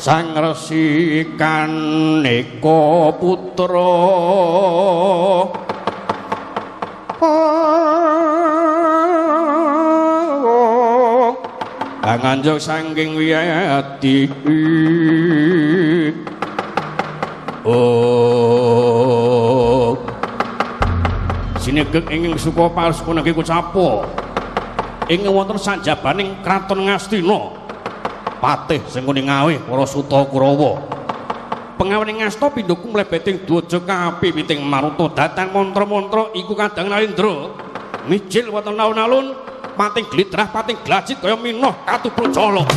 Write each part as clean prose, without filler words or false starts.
Sang Resi Kaneka Putra. Anganjog sangking wiyati. Oh. Sinegek ingkang suka palsu niki kucapo. Ing wonten sajabaning kraton Ngastina. Patih sing kuning ngawih para suta Kurawa. Pengawening ngasta pindhaku mlebeting dwaja kapipiting maruta datan mantra-mantra iku kadang Narendra. Mijil wonten alun-alun pating glidrah pating glajit kaya minoh katupracala.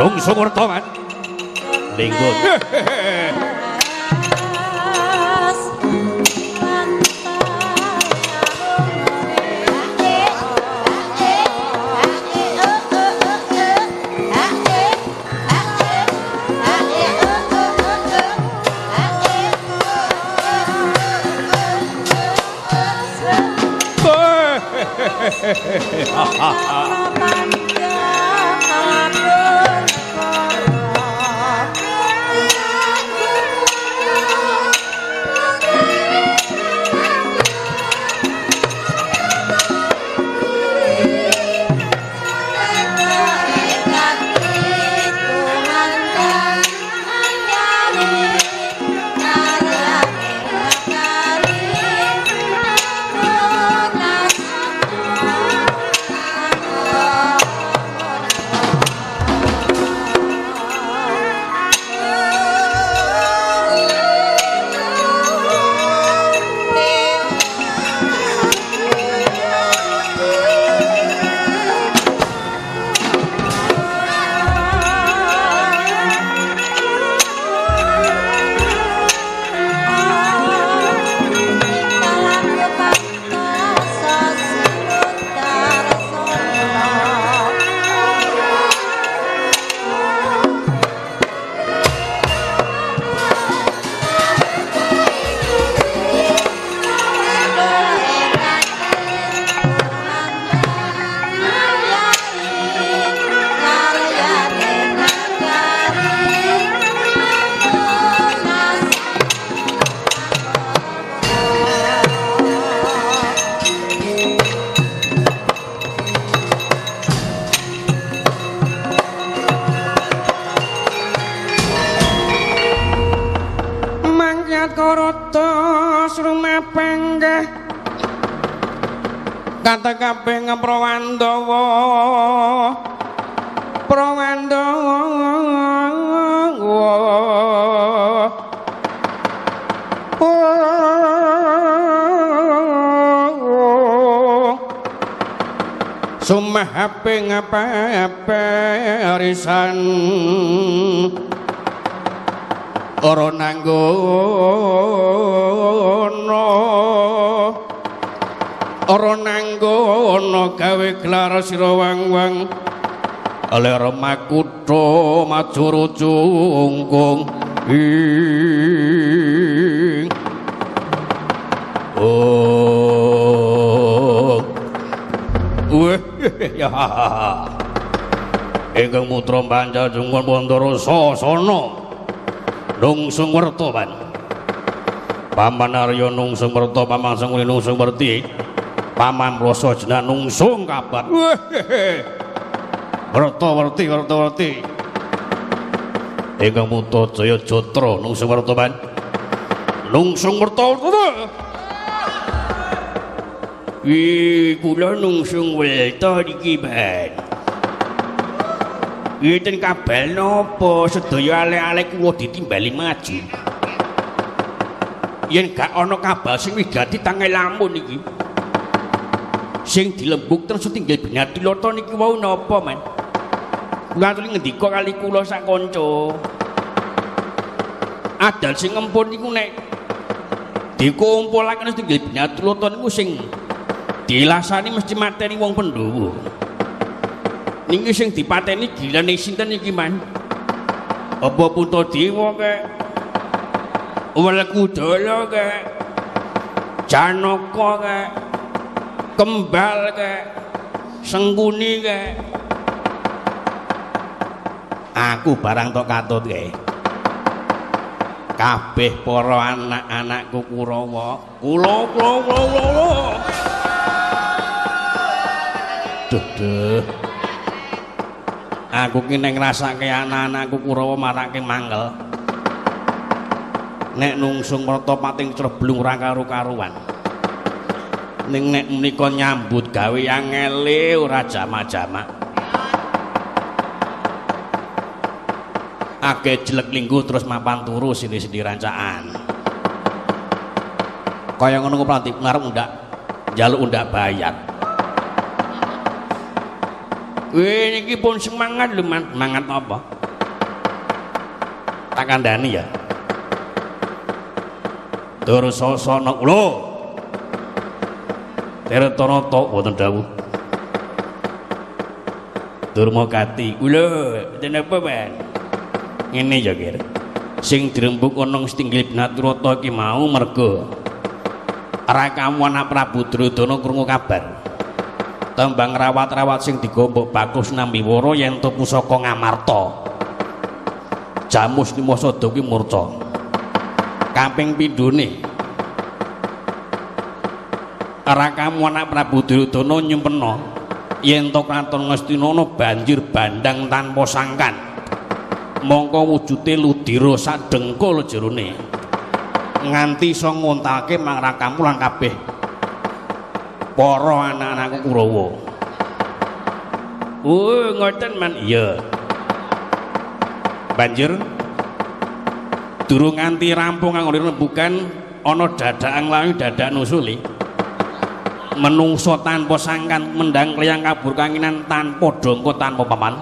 Rungsung wertoman linggut. Kata kabeh Prawandawa Prawandawa. Gumah pengaparisan ora nanggono ora nanggono gawe gelar sira wang-wang ler makutha majur jungkung ing oh weh ya ingkang putra Pancajungkung Pandara Sasana nungsung werta pan Paman Arya nungsung werta, Paman Sengkuni nungsung werti, Paman Prasajana nungsung kabar. Werta werti werta werti. Ingkang putra Jaya Jatra nungsung werta pan nungsung werta werta. Wih, kula nungsung werta niki ban. Ngeten kabel napa sedaya ale-ale kula ditimbali maju. Yen gak ana kabel sing wigati tange lamun iki. Sing dilembuk terus tinggal Binatulata niki wau napa, Man? Kula aturi ngendika kali kula sak kanca. Adal sing ngempun niku nek dikumpulake tinggal Binatulata niku sing dilasani mesti mateni wong Pandhawa. Niki sing dipateni gilane sinten iki, Man? Apa Puntadewa kek? Werkudara kek? Janaka kek? Kembal kek? Sengkuni kek? Aku barang tok katut kek. Kabeh para anak-anakku Kurawa, kula kula kula. Duh duh. Aku ki nek ngrasake anak-anakku Kurawa marake mangkel. Nek nungsung merta pating creblung ora karu-karuan. Ning nek menika nyambut gawe angele ora jamak-jamak. Akeh jelek lingguh terus mapan turu sindi-sindi rancaan. Kaya ngono ku pranti ngarep undak njaluk undak bayar. Wih, niki pun semangat lho, Man. Semangat apa? Tak kandhani ya. Dursasana kula. Tirtanata wonten dawuh. Durmagati kula, wonten apa, Man? Ngene ya, Kir. Sing dirembuk ana setinggil Binaturata iki mau merga rakamu anak Prabu Duryudana krungu kabar. Tembang rawat-rawat sing digombok Bagus Nambiwara yen to pusaka Ngamarta. Jamus Nimasada kuwi murca. Kaping pindhone rakamu anak Prabu Duryudana nyumpena yen to kraton Ngastina ana banjir bandang tanpa sangkan. Mongko wujude ludira sak dengkul jerone. Nganti iso ngontalke marang rakamu lan kabeh para anak-anakku Kurawa. Oh, ngoten, Man. Iya. Banjur durung nganti rampung anggone rembugan ana dadakan lawi dadak nusuli. Menungso tanpa sangkan mendang kliyang kabur kanginan tanpa dongko tanpa paman.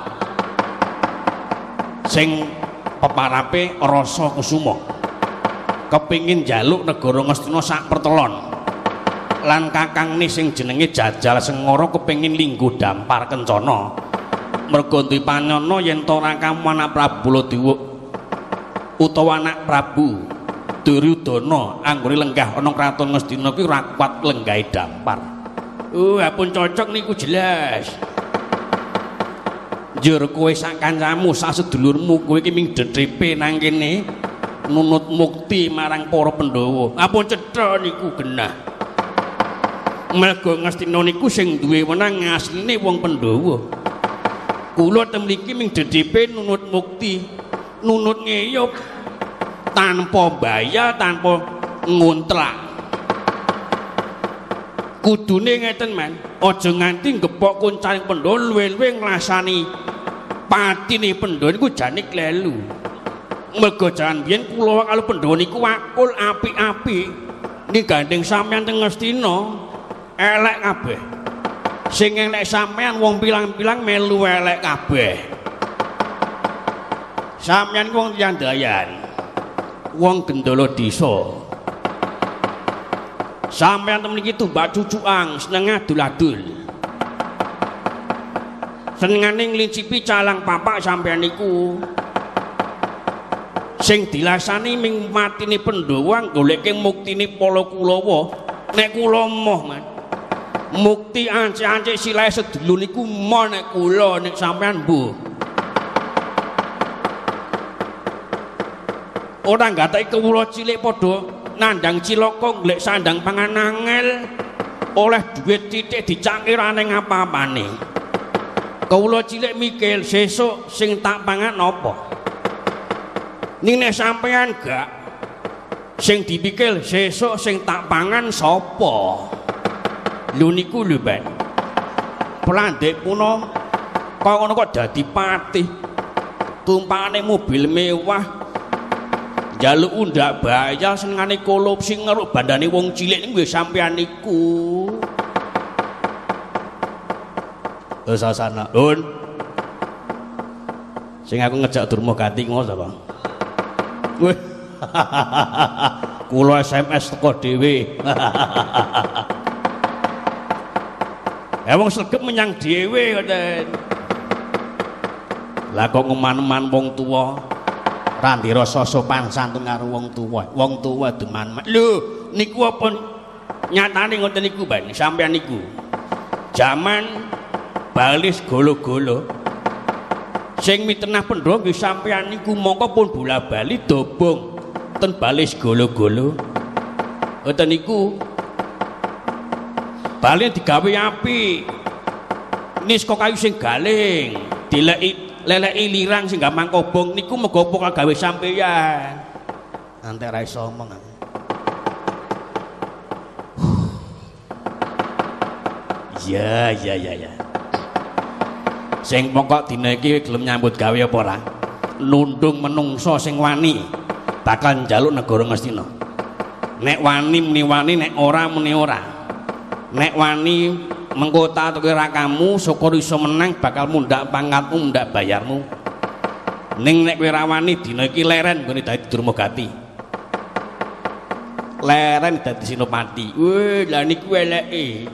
Sing peparape rasa kusuma. Kepingin njaluk negara Ngastina sak pertelon. Lan kakangne sing jenenge Jajal Sengara kepengin lingguh dampar kencana. Merga duwe panyana yen to rakamu anak Prabu Baladewa utawa anak Prabu Duryudana anggone lenggah ana kraton Ngastina kuwi ora kuat lenggahe dampar. Oh, ampun cocok niku jelas. Njur kowe sak kancamu, sak sedulurmu kowe iki ming dedepe nang kene nunut mukti marang para Pandhawa. Ampun cetha niku genah. Merga Ngastina niku sing duwe wenang asline wong Pandhawa. Kula ten mriki ming dedepe nunut mukti, nunut ngeyup tanpa bayar, tanpa ngontlak. Kudune ngeten, Man. Aja nganti gepok kuncaning Pandhawa luwe-luwe ngrasani patine Pandhawa niku jane klelu. Merga jaman biyen kula karo Pandhawa niku wakul apik-apik. Niki gandeng sampeyan teng Ngastina elek kabeh. Sing elek sampean wong pilang-pilang melu elek kabeh. Sampean wong tiandayan. Wong gendala desa. Sampean temen iki tumbak cucukan, seneng adul-adul. Senengane nglincipi calang papak sampean niku. Sing dilasani ming matine Pandhawa goleke muktine para Kulawa. Nek kula moh, Man. Mukti ancik-ancik silahe sedulur niku moh nek kula, nek sampean mbuh. Ora nggateki kawula cilik padha nandhang cilaka golek sandang pangan angel, oleh dhuwit titik dicangkir aneng apa-apane. Kawula cilik mikir sesuk sing tak pangan apa. Ning nek sampean gak, sing dipikir sesuk sing tak pangan sapa? Lho niku lho, Ben. Plandhek puno kaya ngono kok dadi patih. Tumpakane mobil mewah, njaluk undak bayar, senengane korupsi ngeruk bandane wong cilik niku nggih sampean niku. Sasana, Hun. Sing aku ngejak Durma Gati ngono sapa? Wih. Kula SMS teko dhewe. Ya wong sregep menyang dhewe ngoten. Lah kok ngeman-eman wong tuwa. Ra rasa sopan santun karo wong tuwa. Wong tuwa deman. Lho, niku apa nyatane ngoten niku, Ben? Sampeyan niku. Jaman balis golo-golo. Sing mitenah Pandhawa nggih sampeyan niku, mongko pun bola-bali dobong ten balis golo-golo. Ngoten niku. Bali digawe apik. Niska kayu sing galing, dileki leleki lirang sing gampang kobong niku mega apa gawe sampeyan. Antek ra iso omong aku. Ya ya ya ya. Sing pokok dina iki gelem nyambut gawe apa ora? Nundung menungso sing wani bakal njaluk negara Ngastina. Nek wani muni wani, nek ora muni ora. Nek wani mengko tak rakamu syukur iso menang bakal mundhak pangkatmu, mundhak bayarmu. Ning nek kowe ra wani dina iki leren nggone dadi Durmagati. Leren dadi Sinopati. Weh, lha niku eleke.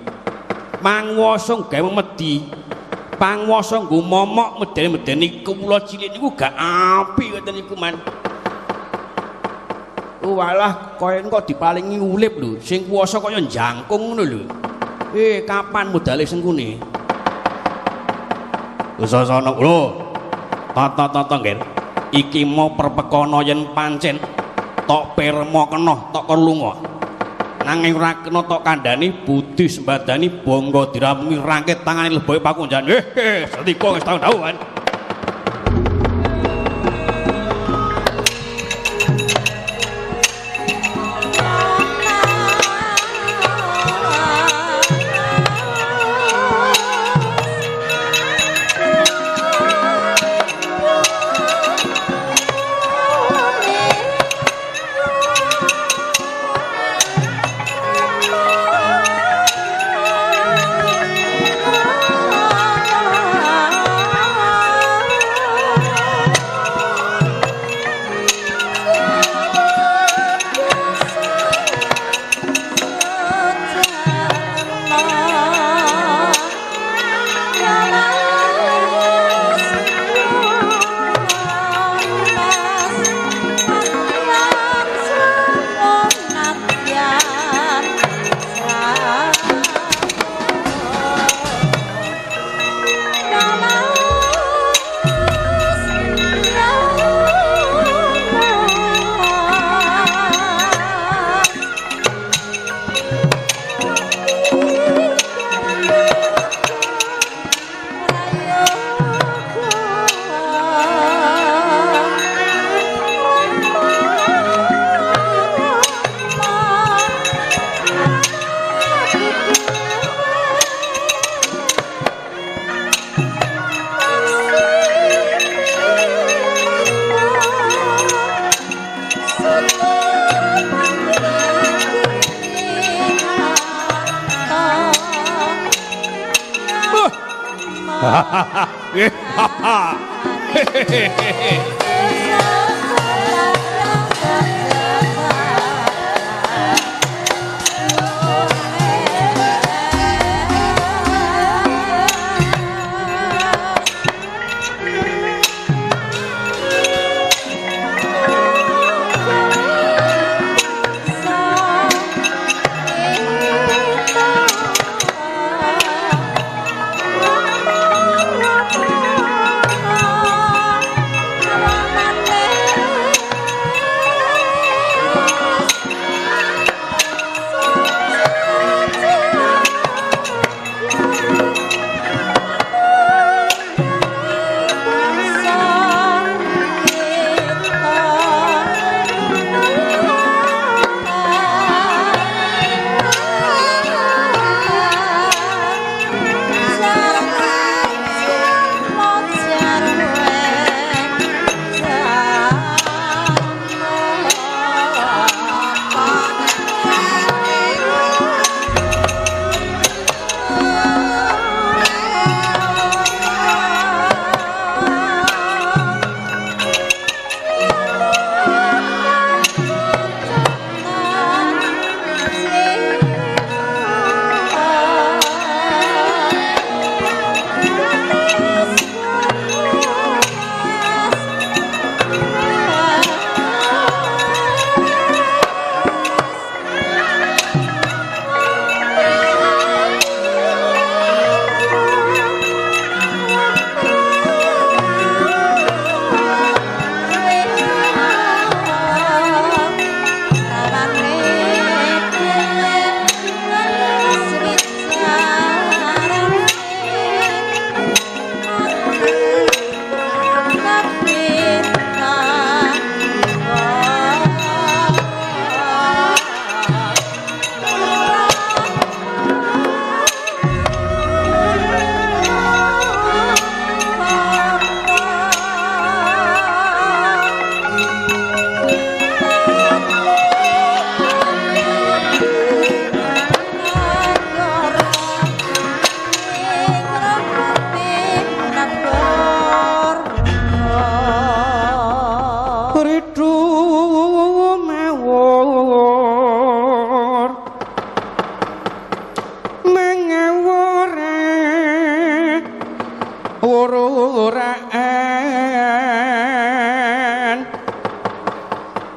Panguwasa gawe memedi. Panguwasa nggo momok medeni-medeni kawula cilik niku gak apik ngoten niku, Man. Walah, kaya kok diparingi urip lho. Sing kuwasa kaya jangkung ngono lho. Kapan modale sengkune? Usasana lho. Tata-tata nggih. Iki mau perpekono yen pancen tok perma kena tok kon lunga. Nanging ora kena tok kandhani budi sembadani bangga diramungi rangkit tangane leboke pakunjan. Setika wis taun-taun. Ah.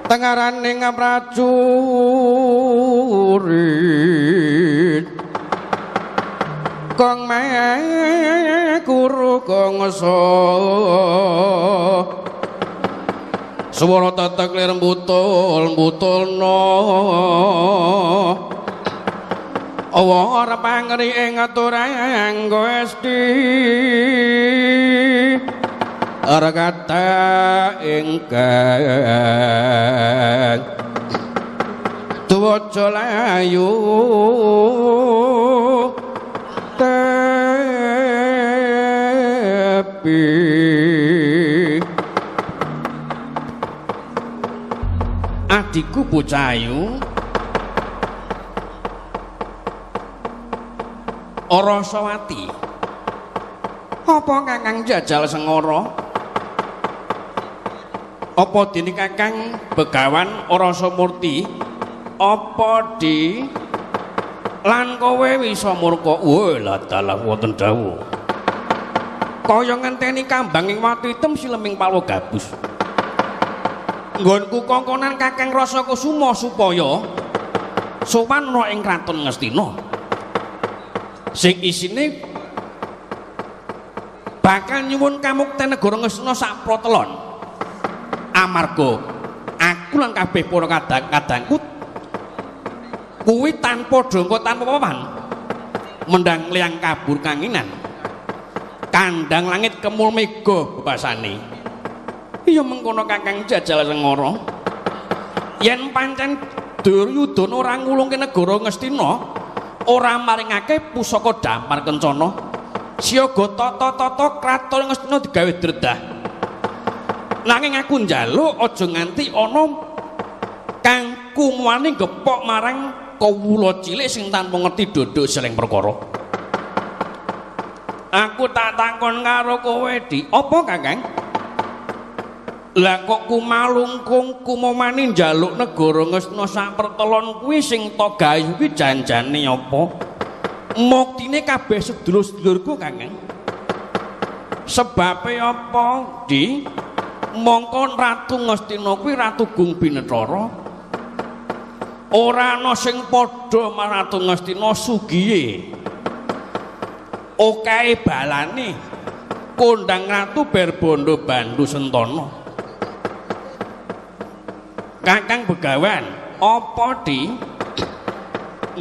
Tengaraning prajurit kong makuru kongso swara tetek lir mbutul mbutulna awa arep pangri ing aturangga esti rekata ingkang tuwaca layu tepi. Adikku bocah ayu Arasawati, apa kakang jajal sengara? Apa dene kakang Begawan Arasamurti? Apa di lan kowe wisa murka? Wah, lah dalah wonten dawuh. Kaya ngenteni kambang ing watu item sileming palwa gabus. Nggonku kongkonan kakang Rasa Kusuma supaya sowan ana ing kraton Ngastina. Sing isine bakal nyuwun kamukten negara Ngastina sak pratelon. Amarga aku lan kabeh para kadang-kadangku kuwi tanpa dongko tanpa papan mendang liang kabur kanginan kandang langit kemul mega bebasane. Iya mengkono kakang jajal sengara, yen pancen Duryudana ora ngulungke negara Ngastina, ora maringake pusaka Damar Kencana, siaga tata-tata kraton Ngastina digawe dredah. Nanging aku njaluk aja nganti ana kang kumuane gepok marang kawula cilik sing tanpa ngerti dodok seleng perkara. Aku tak takon karo kowe, Di. Apa, Kakang? Lah kok kumalungkung kumomani njaluk negara Ngastina sak pertelon kuwi sing to gawe kuwi janjane apa? Muktine kabeh sedulur-sedulurku, Kakang. Sebabe apa, Di? Mongko Ratu Ngastina kuwi Ratu Gung Binethara. Ora ana sing padha marang Ratu Ngastina sugihe. Okae balane kondang ratu berbondo bandu sentana. Kakang Begawan, apa, Di?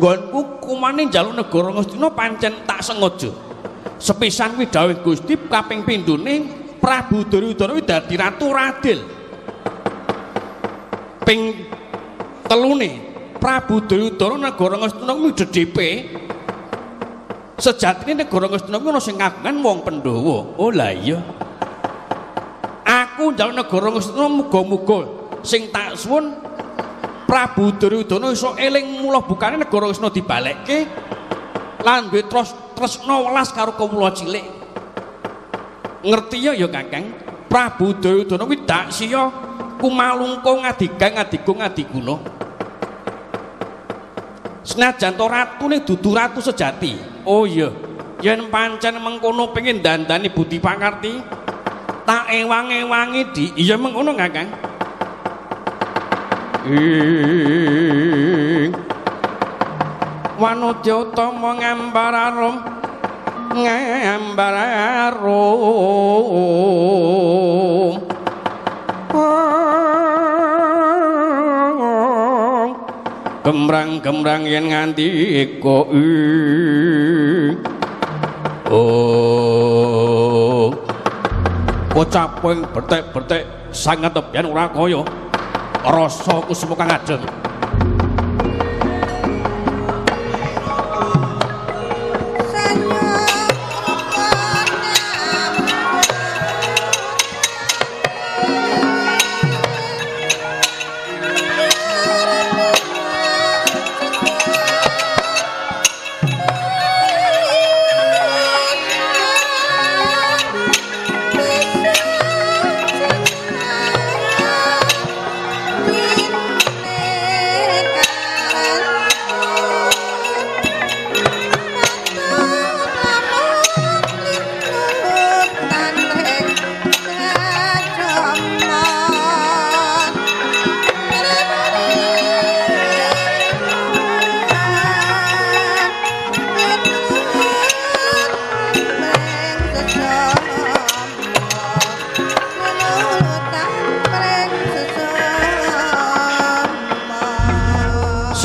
Nggonku kumane njaluk negara Ngastina pancen tak sengaja. Sepisan kuwi dawuh Gusti kaping pindhone Prabu Duryudana kuwi dadi ratu adil. Ping telune Prabu Duryudana negara Ngastina kuwi dedepe. Sejatine negara Ngastina kuwi ana sing kagungan wong Pandhawa. Oh lah iya. Aku njaluk negara Ngastina muga-muga sing tak suwun Prabu Duryudana iso eling mula bukane negara Ngastina dibalekke lan duwe tresna welas karo kawula cilik. Ngerti ya ya Kakang, Prabu Duryudana kuwi dak siya kumalungkung adigang adigung adiguna. Senajan to ratune dudu ratu sejati. Oh iya, yen pancen mengkono pengin dandani budi pakarti, tak ewang-ewangi, Di. Iya mengkono, Kakang. Ing wanudya utama ngambar arum, ngambar arum. Gemrang-gemrang yen nganti kok. Oh, kocaping bertek-bertek sangat tebian ora kaya rasa kusuma kang adem.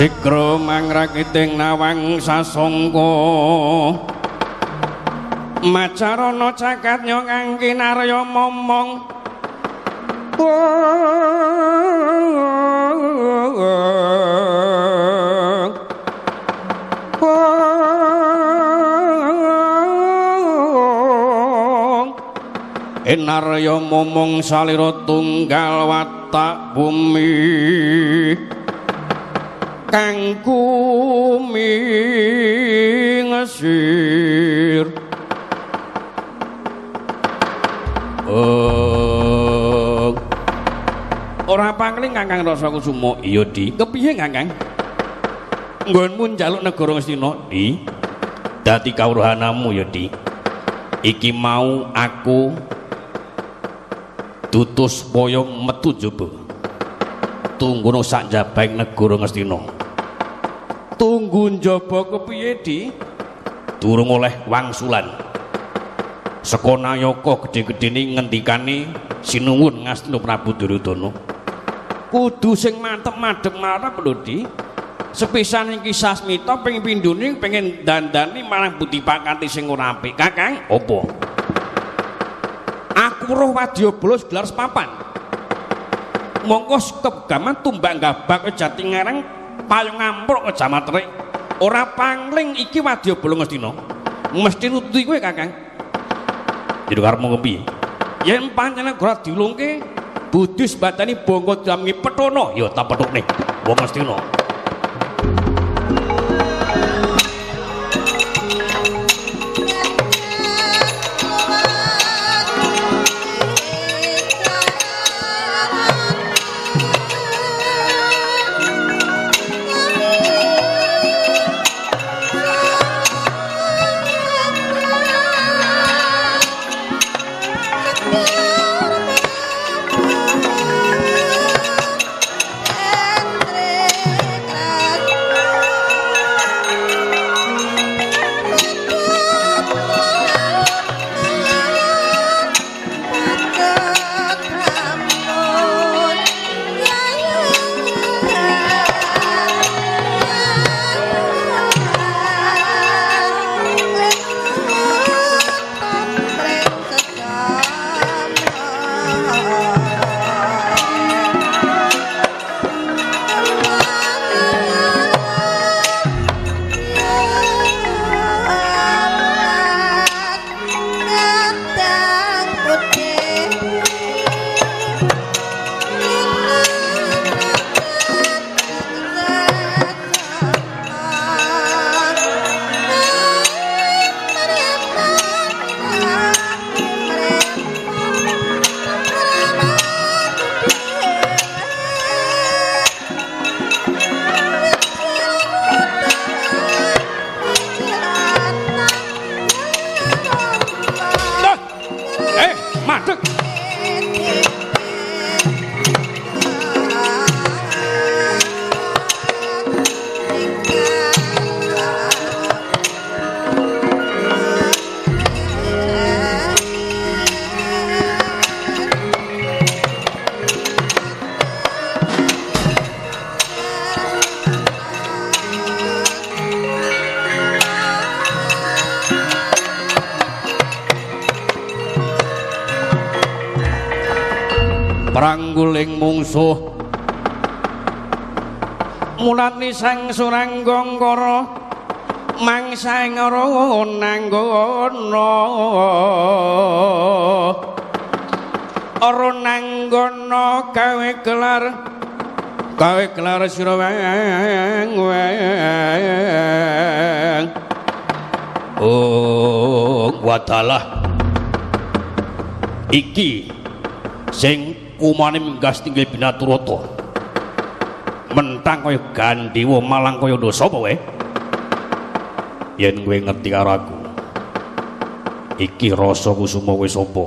Sikra mangrakiting nawang sasongko macarana cakat nyong kinarya momong. Enarya momong salira tunggal watak bumi kang kumingesir. Oh, ora pangling Kakang Rasa Kusuma. Iya, Di. Kepiye, Kakang? Nggonmu njaluk negara Ngastina, Di. Dadi kawruhanamu ya, Di. Iki mau aku dutus supaya metu jaba. Tunggu sak jabang negara Ngastina. Tunggu njaba kepiye, Di? Durung oleh wangsulan. Saka nayaka gedhe-gedhene ngendikane sinuwun Ngastina Prabu Duryudana. Kudu sing mantep madhep marep lho, Di. Sepisan iki Sasmita ping pindhone pengen dandani marang budi pakati sing ora apik. Kakang, apa? Aku roh wadyabala gelar sepapan. Mongko kegaman tumbak gabak jati ngarang payung ngamprok jamatrik. Ora pangling iki wadyabala Ngastina. Mesti nututi kowe, Kakang. Jadi karepmu kepiye? Yen pancen ora diulungke budi sembadani bangga diamengi pethono, ya tak pethukne wong Ngastina. Prangguling mungsuh. Mulane Sang Suranggangkara mangsa ing Arananggana. Arananggana gawe gelar sira weng weng. Oh, wadalah iki sing kumane minggas tinggil Binaturata. Mentang kaya Gandewa malang kaya dosa apa kowe? Yen kowe ngerti karo aku. Iki rasa kusuma kowe sapa?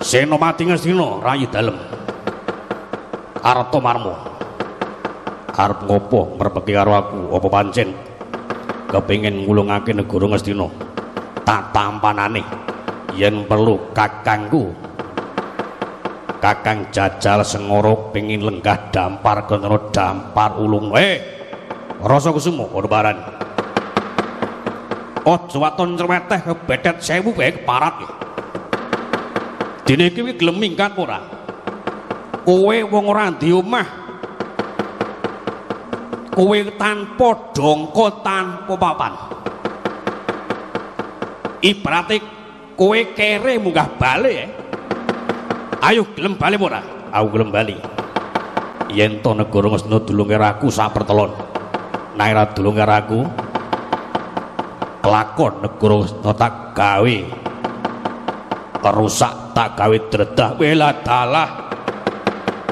Senopati Ngastina rayi dalem. Arta Marma. Arep ngopo mrepeki karo aku? Apa pancen kepengin ngulungake negara Ngastina? Tak tampanane yen perlu kakangku Kakang Jajal Sengoro pengin lenggah dampar kena dampar ulung. Rasa Kusuma padha. Aja waton creweteh kebethet sewu kowe keparat. Dene iki gelem minggat ora? Kowe wong ora ndi omah. Kowe tanpa dongko tanpa papan. Ibarate kowe kere munggah bali. Ayo gelem bali ora? Aku gelem bali. Yen to negara Ngastina dulung karo aku sak pertelon. Nek ora dulung karo aku, kelakon negara Ngastina tak gawe rusak, tak gawe dredah. Welah dalah.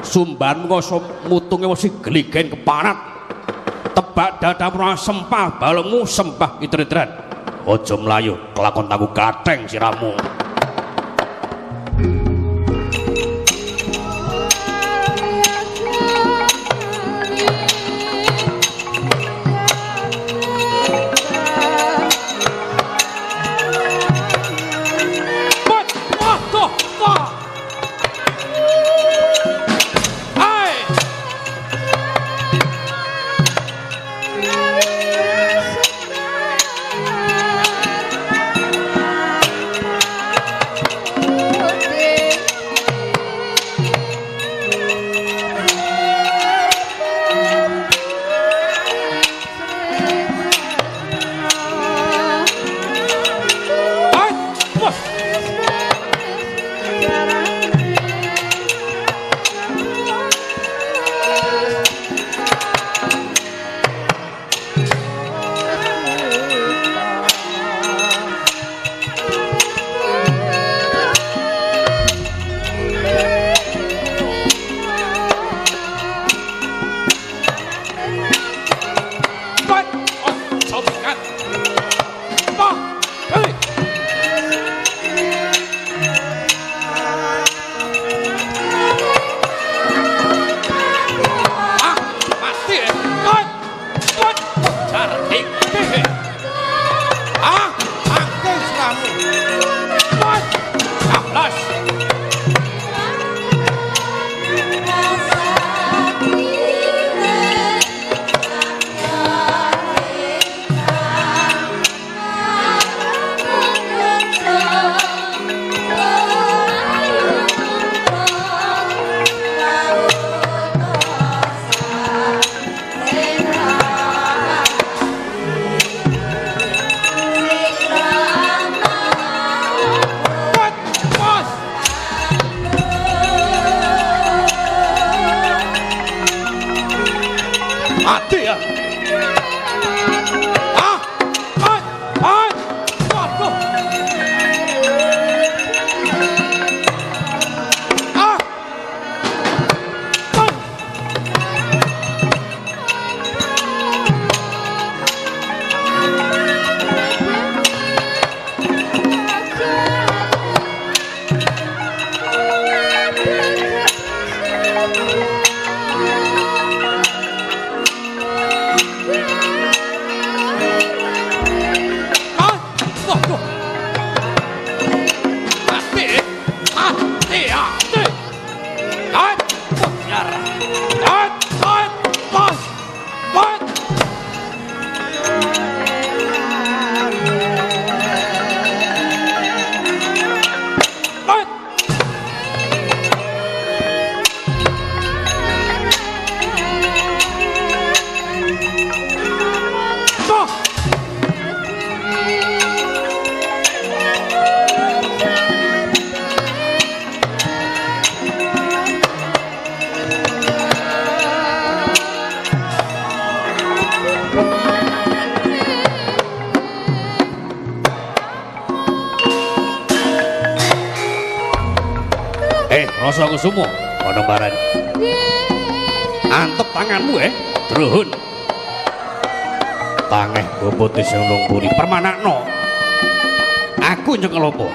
Sumbanmu kok mutunge wis geligen keparat. Tebak dadamu sempah balungmu sembah itritran. Aja mlayu kelakon tanggu gatheng siramu. Rasa Kusuma ana baran. Antep tanganmu Druhun. Tangeh bobote sing nung mburi permanakno. Aku nyekel apa?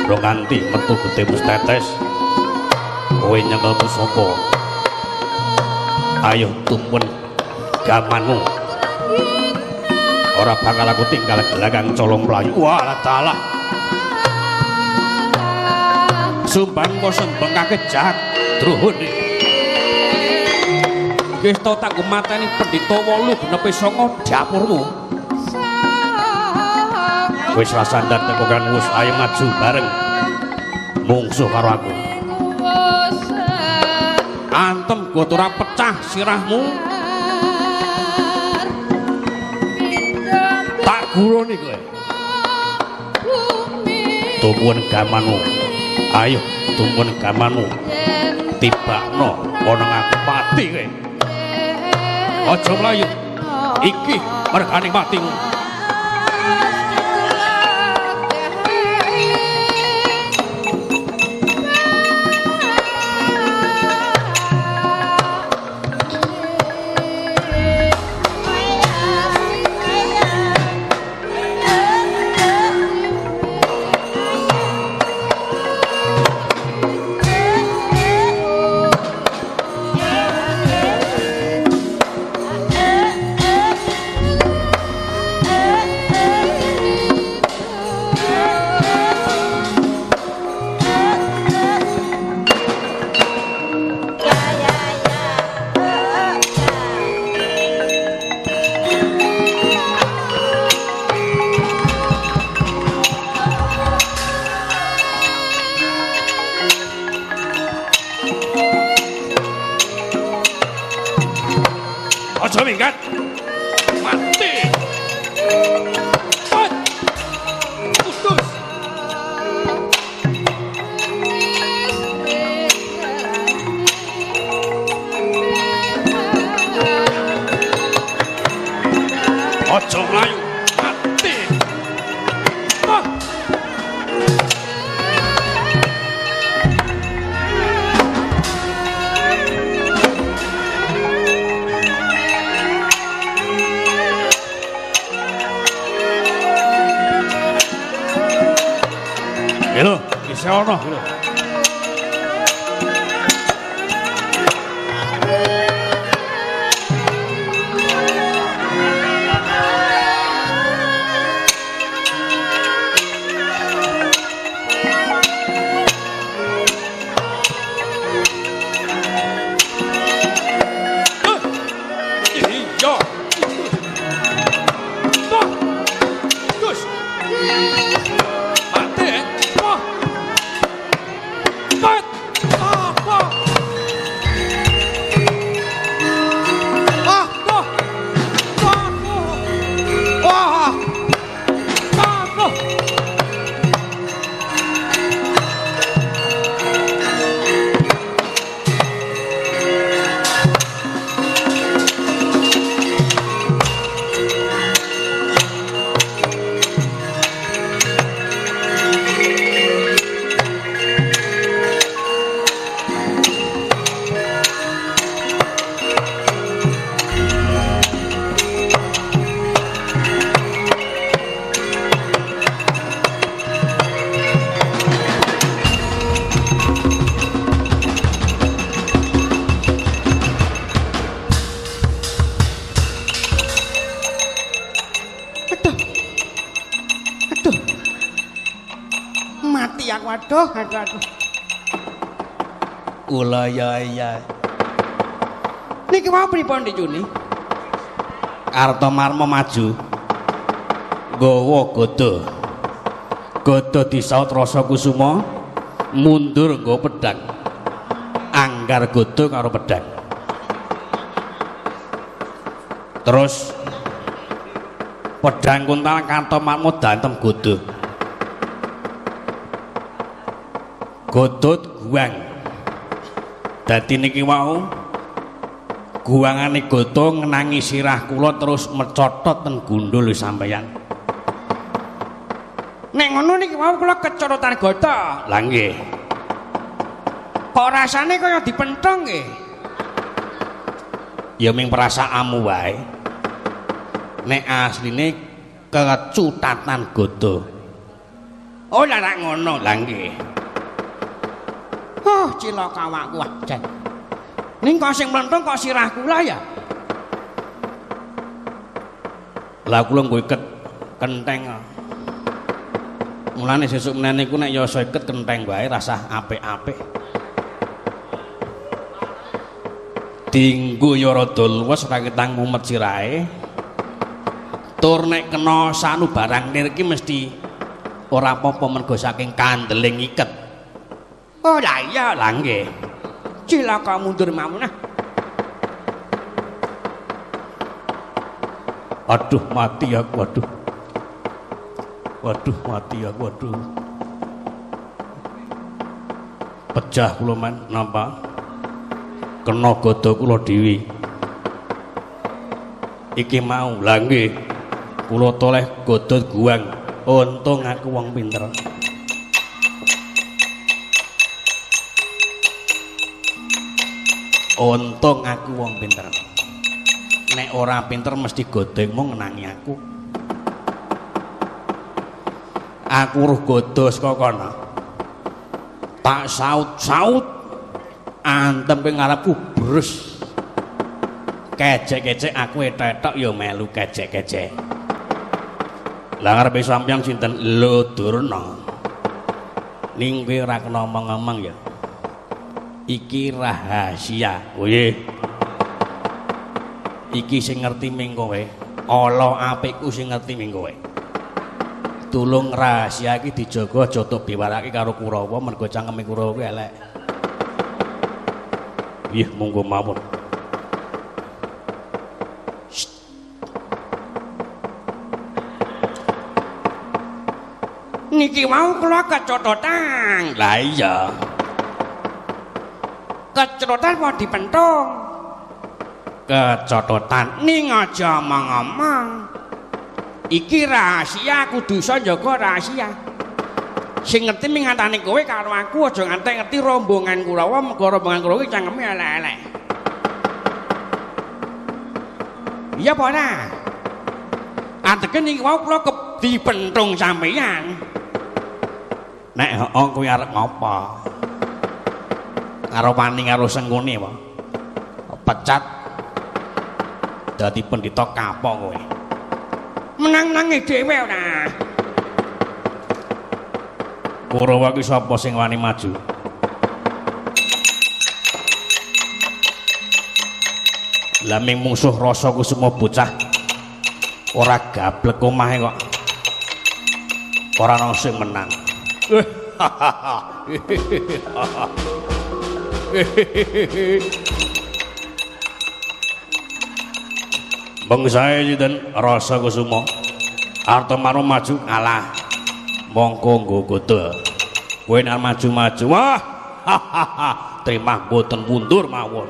Ora nganti metu getih tetes. Kowe nyekel pusaka. Ayo tumpun gamanmu. Ora bakal aku tinggal gelanggang colong mlayu. Wah, dalah. Sumbang kok sembengake jahat Druhun. Wis to tak mateni pendhita 8 genepe 9 dapurmu. Wis rasandar tekokan wis ayo maju bareng mungsuh karo aku. Antem gotora pecah sirahmu. Tak guroni kowe. Tumpuan gamanmu. Ayo tumpuan gamanmu. Tibakno ana aku mati kowe. Aja mlayu. Iki mergane matimu. Aja minggat. Mati. Pat. Putus. Aja mlayu. Mati. Ah. Lho, isih ana lho. Iya. Terus. Mati. Wah. Mati aku, aduh, aduh, aduh. Kula ya ya. Niki wau pripun Dik Juni? Kartomarma maju. Nggawa gada. Gada disaut Rasa Kusuma, mundur nggawa pedhang. Anggar gada karo pedhang. Terus pedhang kuntal Kartomarma dantem gada. Godot guang. Dadi niki wau guangane gada ngenangi sirah kula terus mecotot ten gundul sampeyan. Nek ngono niki wau kula kecorotan gada. Lah nggih. Kok rasane kaya dipenthong nggih? Ya ming perasaanmu wae. Nek asline kecutatan gada. Oh, lah rak ngono. Lah nggih. Oh, cilaka awakku ah, jan. Ning kok sing mlenthung kok sirah kula ya? Lah kula nggo iket kenteng. Mulane sesuk meneh niku nek yasa iket kenteng wae rasah apik-apik. Dinggo ya rada luwes ora ketang mumet sirahe. Tur nek kena sanubarang nir iki mesti ora apa-apa mergo saking kandeling iket. Oh lah iya. Lah nggih. Cilaka mundur mawon ah. Aduh mati aku, aduh. Waduh mati aku, aduh. Pecah kula man napa? Kena gada kula dhewe. Iki mau lah nggih. Kula toleh gada guang. Untung aku wong pinter. Untung aku wong pinter. Nek ora pinter mesti godhengmu ngenangi aku. Aku ruh godho saka kono. Tak saut-saut antem kowe ngarepku brus. Kecek-kecek aku etok-etok ya melu kecek-kecek. Lah ngarepe sampeyan sinten? Lho Durna. Ning kowe ora kena omong-omong ya. Iki rahasia. Oh nggih. Iki sing ngerti ming kowe. Ala apikku sing ngerti ming kowe. Tulung rahasia iki dijaga aja tok biwarake karo Kurawa mergo cangkeme Kurawa kuwi elek. Nggih, monggo mawon. Niki mau kula kecototan. Lah iya. Kecototan apa dipentung? Kecototan. Ning aja omong-omong. Iki rahasia, kudu iso njaga rahasia. Sing ngerti ming antane kowe karo aku, aja nganti ngerti rombongan Kurawa, mergo rombongan Kurawa iki cangkeme elek-elek. Iya apa ora? Adeke niki wau kula dipentung sampeyan. Nek heeh kowe arep ngopo? Karo wani karo Sengkuni apa? Pecat. Dadi pendhita kapok kowe. Menang-menange dhewe ora. Kurawa ki sapa sing wani maju? Lah ming mungsuh rasa kusuma bocah ora gablek omahe kok. Ora ana sing menang. Bangsae sinten Rasa Kusuma arta manu maju kalah mongko nggo gada kowe nek maju-maju wah terima mboten mundur mawon.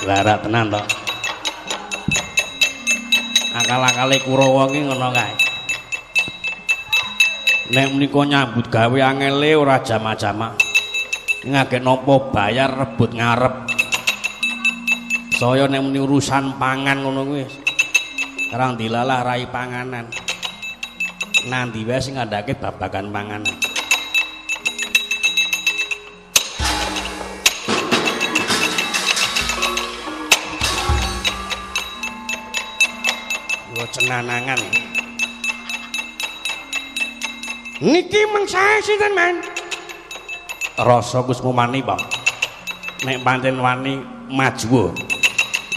Lara tenan to. Akal-akale Kurawa ki ngono kae. Nek menika nyambut gawe angele ora jama-jama. Ngagek nampa bayar rebut ngarep. Saya nek muni urusan pangan ngono kuwi karang dilalah rai panganan. Nandi wae sing ngandhake babagan panganan. Yo cenanangan. Niki mengsae sinten, Man? Rasa Kusmumani, Pak. Nek pancen wani maju.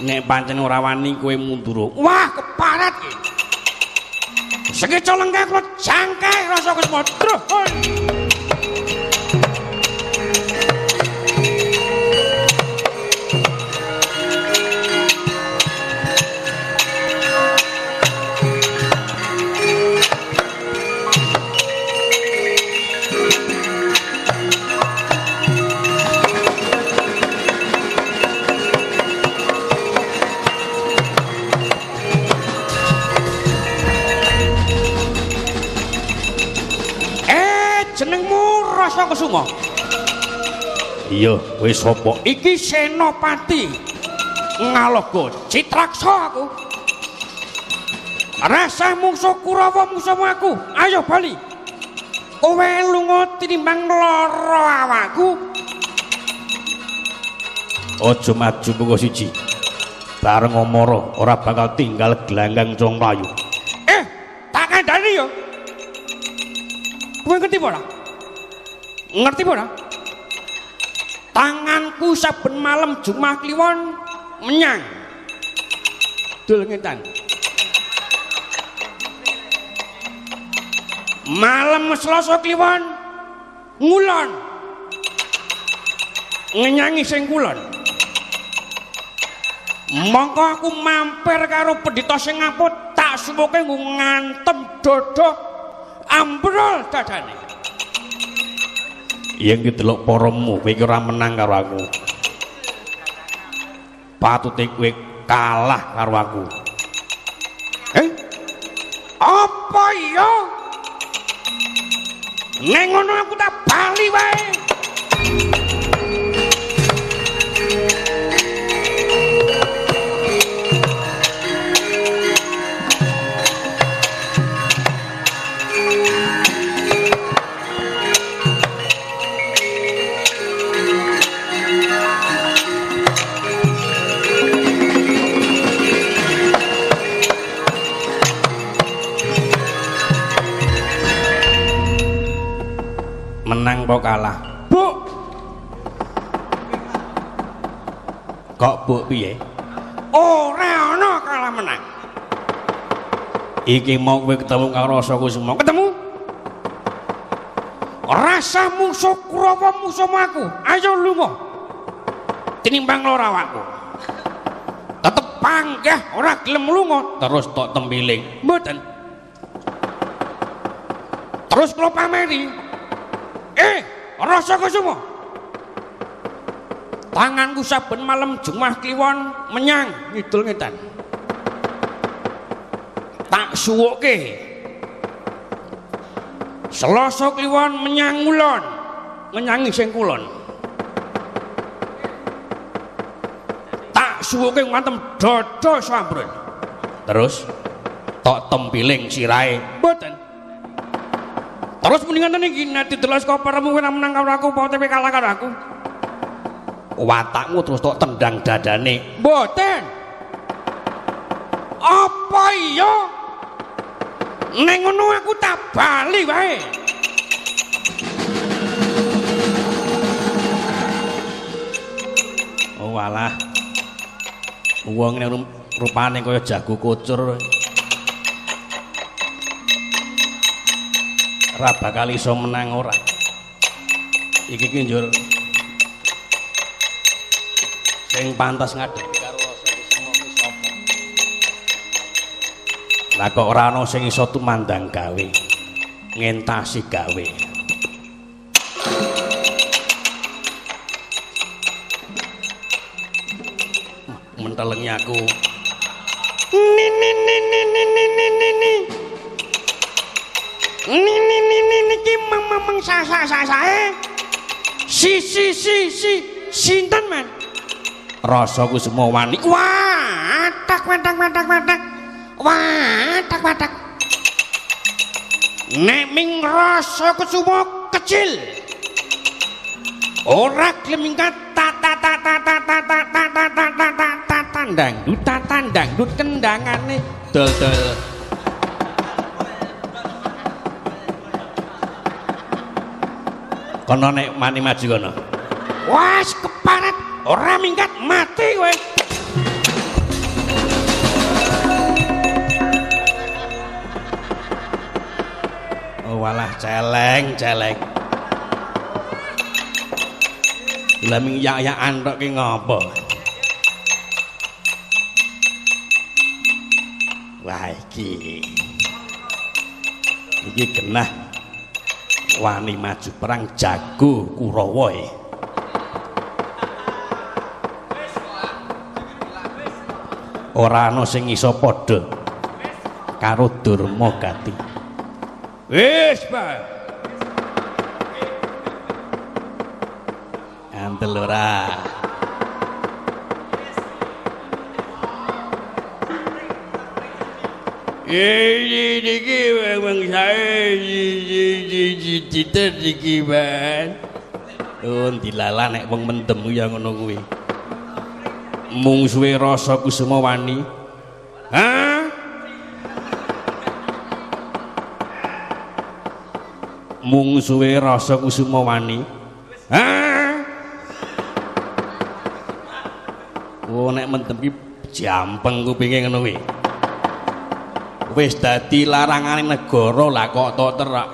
Nek pancen ora wani kowe mundur. Wah, keparat iki. Sekeca lengkah kula jangkeh Rasa Kusma. Truh. Rasa Kesuma. Iya, kowe sapa? Iki Senopati Ngaloga Citraksa aku. Rasah mungsuh Kurawa mungsuhmu aku. Ayo bali. Kowe lunga tinimbang lara awakku. Aja maju mungko siji. Bareng Amara ora bakal tinggal gelanggang cung mlayu. Tak kandhani yo. Kowe ngerti apa ora? Ngerti apa ora? Tanganku saben malam Jumat Kliwon menyang dul ngetan. Malam Selasa Kliwon ngulon. Ngenyangi sing kulon. Mongko aku mampir karo pendhita sing ngaput tak suwuke nggo ngantem dada ambrol dadane. Yen didelok paramu kowe iki ora menang karo aku. Patute kowe kalah karo aku. Apa iya? Nek ngono aku tak bali wae. Menang apa kalah? Bu. Kok bu piye? Ora ana kalah menang. Iki mau kowe ketemu karo Rasa Kusuma. Ketemu? Rasa mungsuh Kurawa mungsuhmu aku. Ayo lunga. Tinimbang lara awakku. Tetep panggah ora gelem lunga terus tok tempiling. Mboten. Terus kula pameri. Rasa Kusuma. Tanganku saben malam Jumat Kliwon menyang ngidul ngetan. Tak suwuke. Selasa Kliwon menyang ngulon, menyangi sing kulon. Tak suwuke ngantem dada sambrul. Terus tok tempiling sirahe. Mboten. Terus mendingan iki nek didelok saka paremu kowe menang karo aku apa tepe kalah karo aku. Watakmu terus tok tendang dadane. Mboten. Apa iya? Nek ngono aku tak bali wae. Oh walah. Wong nek rupane kaya jago kucur. Ora bakal iso menang ora. Iki ki njur sing pantas ngadepi karo Rasa Kusuma ki sapa? Lah kok ora ana sing iso tumandang gawe, ngentasi gawe. Mentelengi aku. Ni ni ni ni ni ni ni ni. Ni ni ni ni niki mamang sa sa sa sa si si si si sinten man? Rasa Kusuma wani. Wah, tak watak watak watak. Wah, tak watak. Nek ming Rasa Kusuma kecil. Ora gelem minggat ta ta ta ta ta ta ta ta ta ta ta ta ta tandang dut tandang dut kendangane dol dol. Kono nek mani maju kono. Wes keparet, ora minggat mati kowe. Oh walah celeng, celeng. Lah ming yak-yakan tok ki ngopo? Wah iki. Iki genah wani maju perang jago Kurawa e. Ora ana sing iso padha karo Durma Gati. Wis, Pak. Kandel ora. Iki niki wong sae iki iki ban. Oh, dilala nek wong mendem ya ngono kuwi. Mungsuhe Rasa Kusuma wani. Hah? Mungsuhe Rasa Kusuma wani. Hah? Oh, nek mendem ki jampeng kupinge ngono kuwi. Wis dadi larangane negara lah kok tok terak.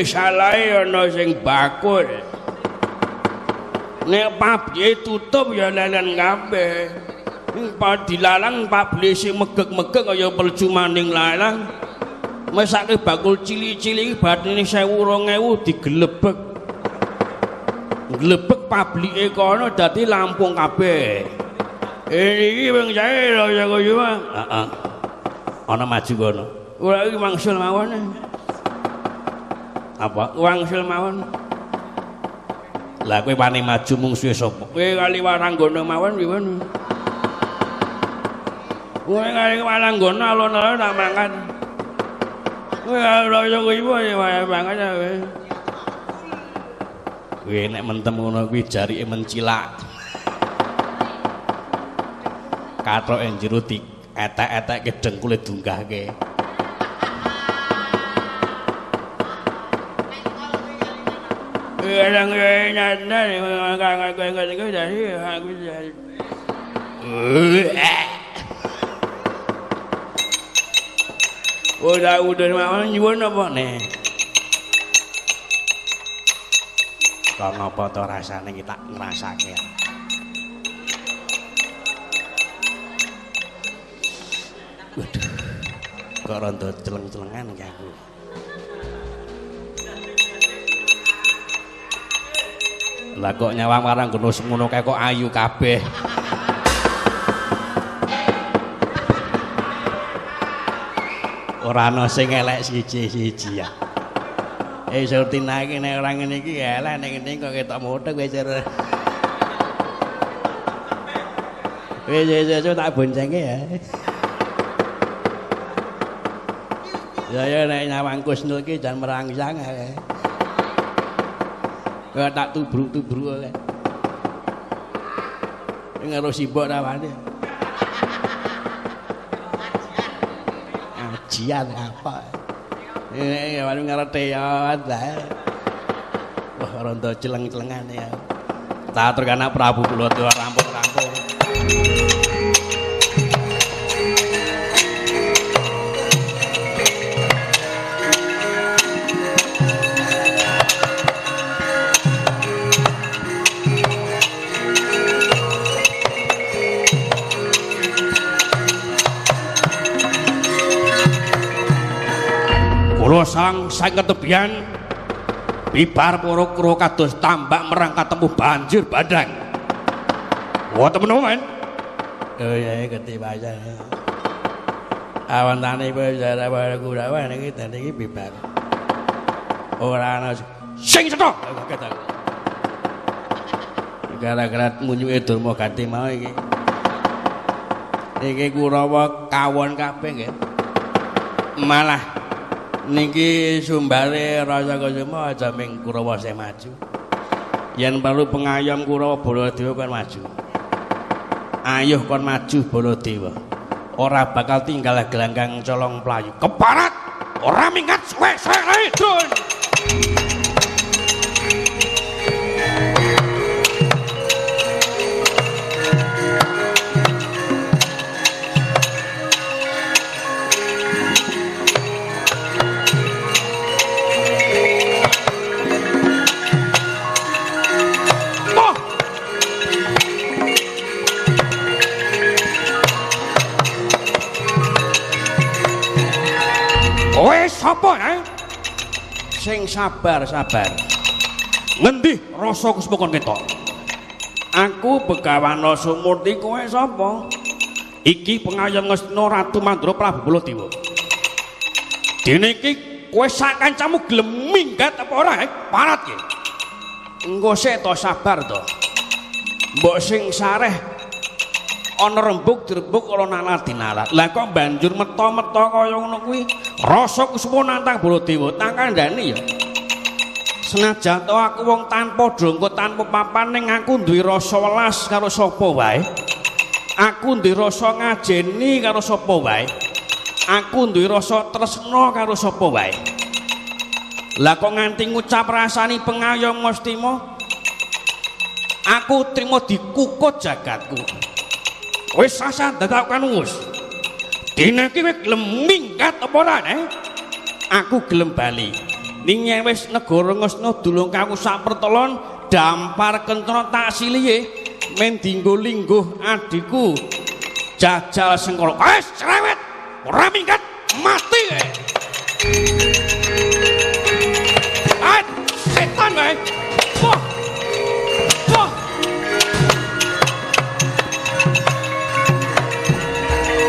Salahe ana sing bakul. Nek pabrike tutup ya lelen kabeh. Ning dilarang pabrik sing megek-megek kaya percumaning larang. Mesake bakul cilik-cilik batine 1000 2000 digelebek. Glebek pabrike kono dadi Lampung kabeh. Iki wong sae lho kaya. Heeh. Ana maju kono. Ora iki wangsul mawon. Apa? Wangsul mawon. Lah kowe wani maju mungsuhe sapa? Kowe kali Waranggono mawon pripun? Kowe kali Waranggono alon-alon tak mangkat. Kowe karo kowe ya mangkat kowe. Kowe nek mentem ngono kuwi jarike mencilak. Kathoke jero di etek-etekke dengkule dunggahke. Ora udah mawon nyuwun apa neh. Kok ngapa to rasane iki tak ngrasake. Waduh. Kok rondo celeng-celengan ki aku. Lah kok nyawang Waranggono semono kae kok ayu kabeh. Ora ana sing elek siji-siji ya. Surtina iki nek ora ngene iki elek nek ngene kok ketok mothek wis. Wis wis tak boncengke ya. Ya ya nek nyawang Kusnul iki jan merangsang ae. Kok tak tubruk-tubruk kae. Ngaro simbok rawane. Ajian apa? Ini wani ngerti ya lah. Wah rondo celeng-celengan ya. Tak atur anak Prabu Baladewa rampung-rampung. Kula sang saking ketebian bibar para kura kados tambak merang katemu banjir bandang. Wonten menapa, Men? Oh ya ketibasan. Awantane para Kurawa niki dene iki bibar. Ora ana sing cetha. Gara-gara munyuke Durma Gati mau iki. Iki Kurawa kawon kabeh nggih. Malah niki sumbare Rasa Kusuma aja ming Kurawa sing maju. Yen perlu pengayom Kurawa Baladewa kon maju. Ayuh kon maju Baladewa. Ora bakal tinggal gelanggang colong playu. Keparat ora minggat suwe-suwe drun. Sapa ya? Sing sabar-sabar. Ngendi Rasa Kusuma kon ketok? Aku Begawan Sumurti, kowe sapa? Iki pengayom Ngastina Ratu Mandra Prabu Baladewa. Dene iki kowe sak kancamu gelem minggat apa ora? Parat iki. Engko sik to, sabar to. Mbok sing sareh ana rembug direbug ana nalar dinalar. Lah kok banjur meto-meto kaya ngono kuwi? Rasa kusuma nantang Baladewa, tak kandhani ya. Senajan to aku wong tanpa dongko, tanpa papan, ning aku duwe rasa welas karo sapa wae. Aku duwe rasa ngajeni karo sapa wae. Aku duwe rasa tresna karo sapa wae. Lah kok nganti ngucap rasani pengayom Ngastina? Aku trimo dikukut jagatku. Wis sasah dadak kanuwus. Dina iki kowe gelem minggat apa ora, eh? Aku gelem bali. Ning yen wis negara Ngastina dulung kaku sak pertelon, dampar kencana tak silihe men dinggo lingguh adhiku jajal Sengkala. Wis cerewet, ora minggat, mati kowe. Ah, setan kowe. Wah. Wah.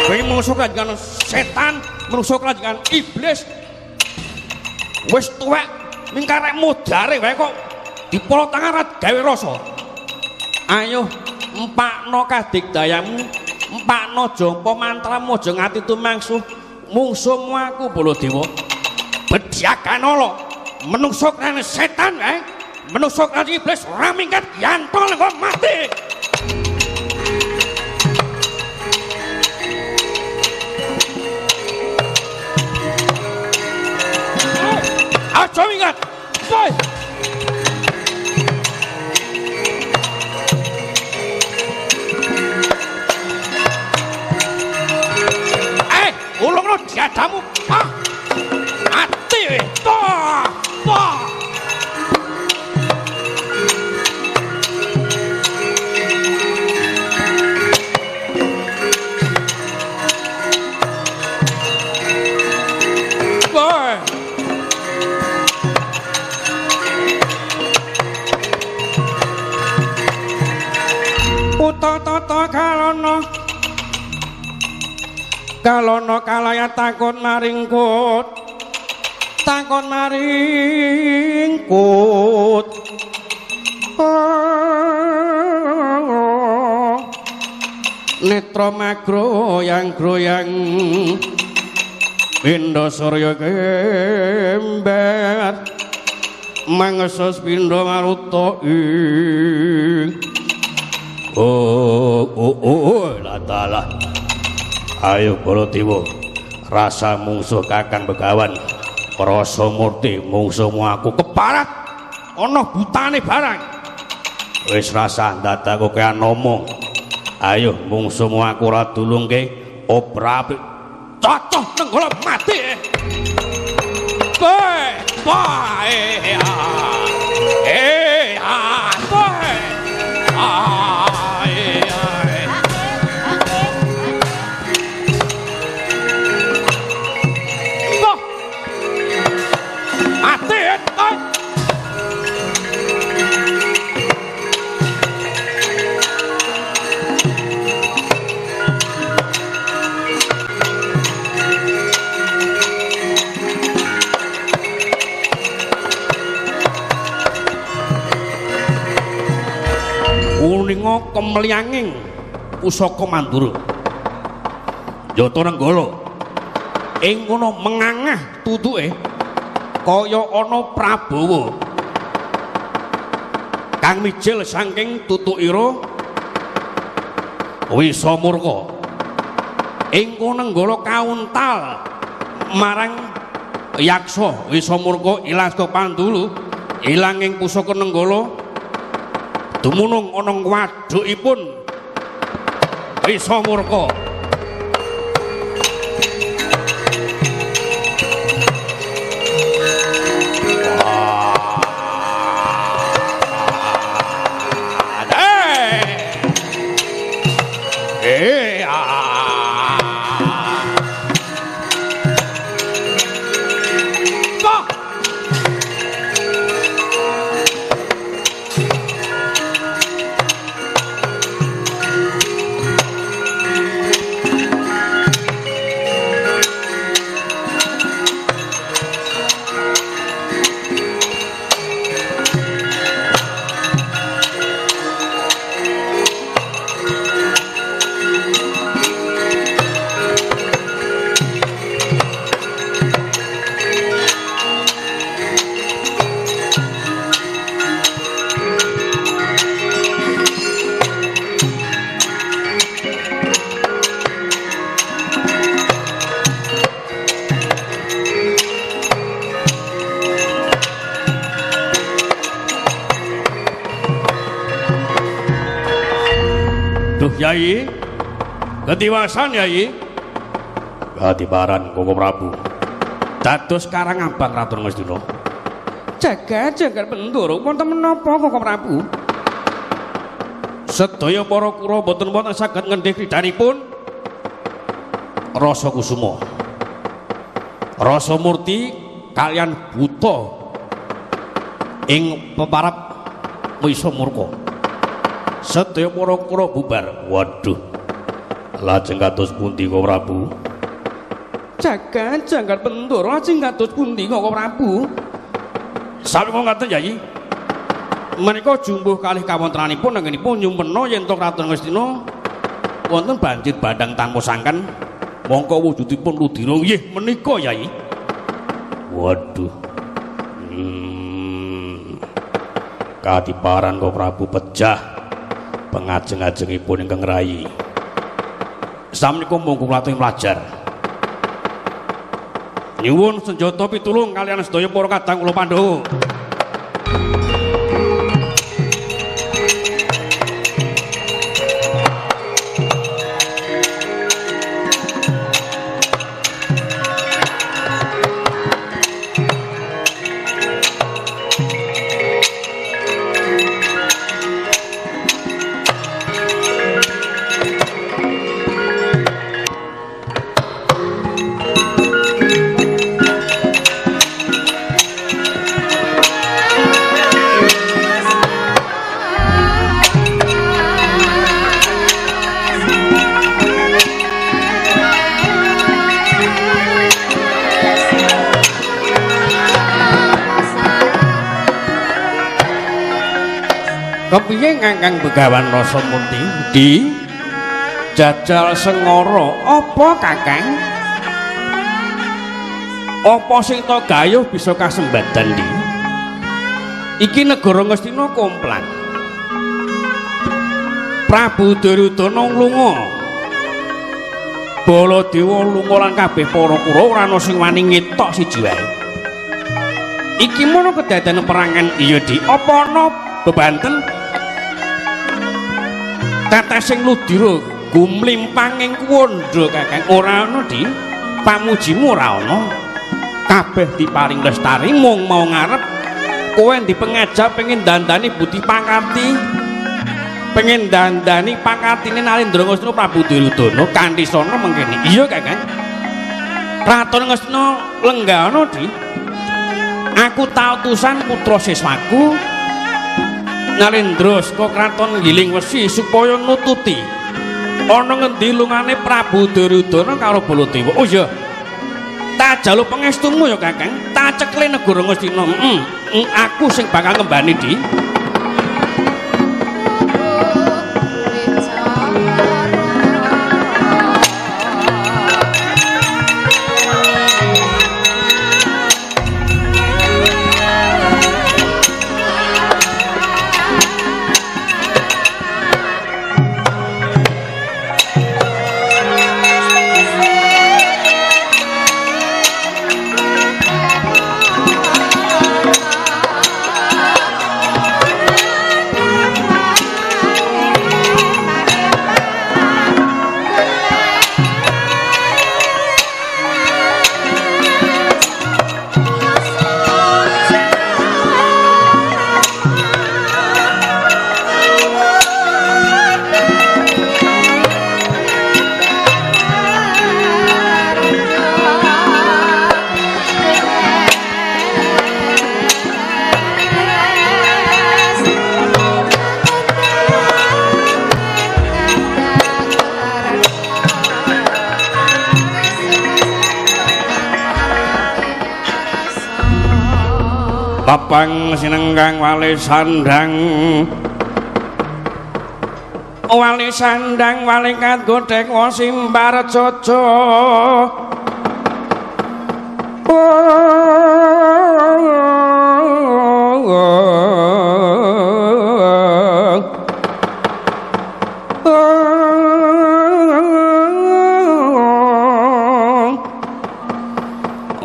Kowe mungsuh kerajaan setan, mungsuh kerajaan iblis. Wis tuwek ming karek modare wae kok dipolo tangan ra gawe rasa. Ayo empakno kadigdayamu, empakno jampa mantramu, aja ngati tumangsuh mungsuhmu aku Baladewa. Bedyakanala, menungso kerajaan setan wae, menungso kerajaan iblis ora minggat yantol kok mati. Aja minggat. Woi. Ulungno dadamu. Ah. Mati kowe. Wah. Wah. Woi. Tata kalono kalono kalaya takon maring kut, takon maring kut. Netra magroyang groyang pindha surya kembar mangesus pindha maruta ing. Oh, oh, oh, latalah. Ayo Baladewa, rasa mungsuh Kakang Begawan, rasa murti mungsuhmu aku keparat ana butane barang. Wis rasah dadak kokean ngomong. Ayo mungsuhmu aku ora dulungke obrapik. Cocoh nenggala mati. Kowe, wae. Eh, ah, kowe. Ah. Uninga kemliyanging pusaka Mandura Jata Nenggala ing kono mengangah tutuke kaya ana Prabawa kang mijil saking tutukira Wisamurka. Ing kono Nenggala kauntal marang yaksa Wisamurka ilang saka Pandulu, ilang ing pusaka Nenggala dumunung ana wadukipun Wisamurka. Duh Yai, ketiwasan Yai. Katibaran Koko Prabu. Dados Karang Abang Kraton Ngastina. Jagat jagat Bendoro wonten menapa Koko Prabu? Sedaya para kura boten wonten saged ngendih kridhanipun Rasa Kusuma, Rasa Murti kalian buta ing peparap Wisa Murka. Sedaya para kura bubar. Waduh. Lajeng kados pundi Koko Prabu? Jagat jagat Bendoro lajeng kados pundi Koko Prabu? Sami ngaten Yai. Menika jumbuh kalih kawontenanipun anggenipun nyumpena yen to Kraton Ngastina wonten banjir bandhang tanpa sangkan mongko wujudipun ludira. Nggih menika Yai. Waduh. Kadiparan Koko Prabu pejah pengajeng-ajengipun ingkang rayi. Samenika monggo kula mlajar. Nyuwun senjata pitulung kaliyan sedaya para kadang kula Pandhawa. Kepiye Kakang Begawan Rasa Murti? Di jajal sengara apa Kakang? Apa sing ta gayuh bisa kasembadan di? Iki negara Ngastina komplang. Prabu Duryudana lunga. Baladewa lunga lan kabeh para Kurawa ora ana sing wani ngetok siji wae. Iki mono kedadean perangan iya di. Apa ana bebanten tetesing ludira gumlimpang ing kuwandha Kakang? Ora ana di. Pamujimu ora ana. Kabeh diparing lestari mung mau ngarep kowe dipengaja pengen dandani budi pakarti, pengen dandani pakartine Narendra Ngastina Prabu Duryudana kanthi sono mengkene. Iya Kakang. Kraton Ngastina lenggahana di. Aku tautusan putra siswaku Narendra saka kraton Giling Wesi supaya nututi ana ngendi lungane Prabu Duryudana karo Baladewa. Oh iya. Tak jaluk pangestumu ya Kakang, tak cekle negara Ngastina. Aku sing bakal ngembani di. Papang sinengkang wali sandang, wali sandang wali kat godhek wasimbar jojo.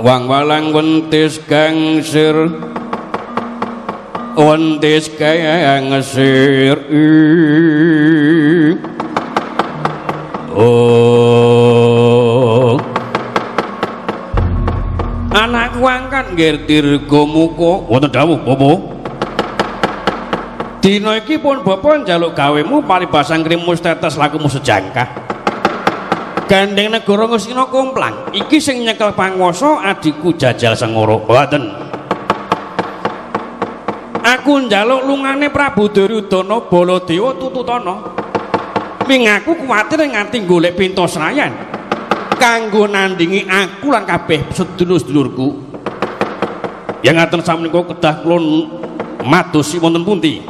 Wang walang wentis gangsir, wentis gangsir. Anakku angkat nggir Dirgamuka. Wonten dawuh Bapak. Dina iki pun bapa njaluk gawemu paribasan krimus tetes lakumu sejangkah. Gandeng negara Ngastina komplang. Iki sing nyekel panguwasa adhiku Jajal Sengoro. Mboten. Aku njaluk lungane Prabu Duryudana Baladewa tututana. Ming aku kuwatir nganti golek pinto srayan kanggo nandingi aku lan kabeh sedulur-sedulurku. Yang ngaten samenika kedah kula madosi wonten pundi?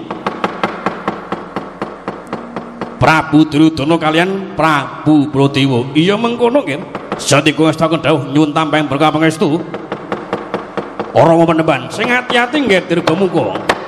Prabu Duryudana kalian Prabu Baladewa. Iya mengkono nggih. Sejati kula ngestakaken dawuh nyuwun tampang berkah pangestu. Rama Panembahan sing ati-ati nggih Dirgamuka.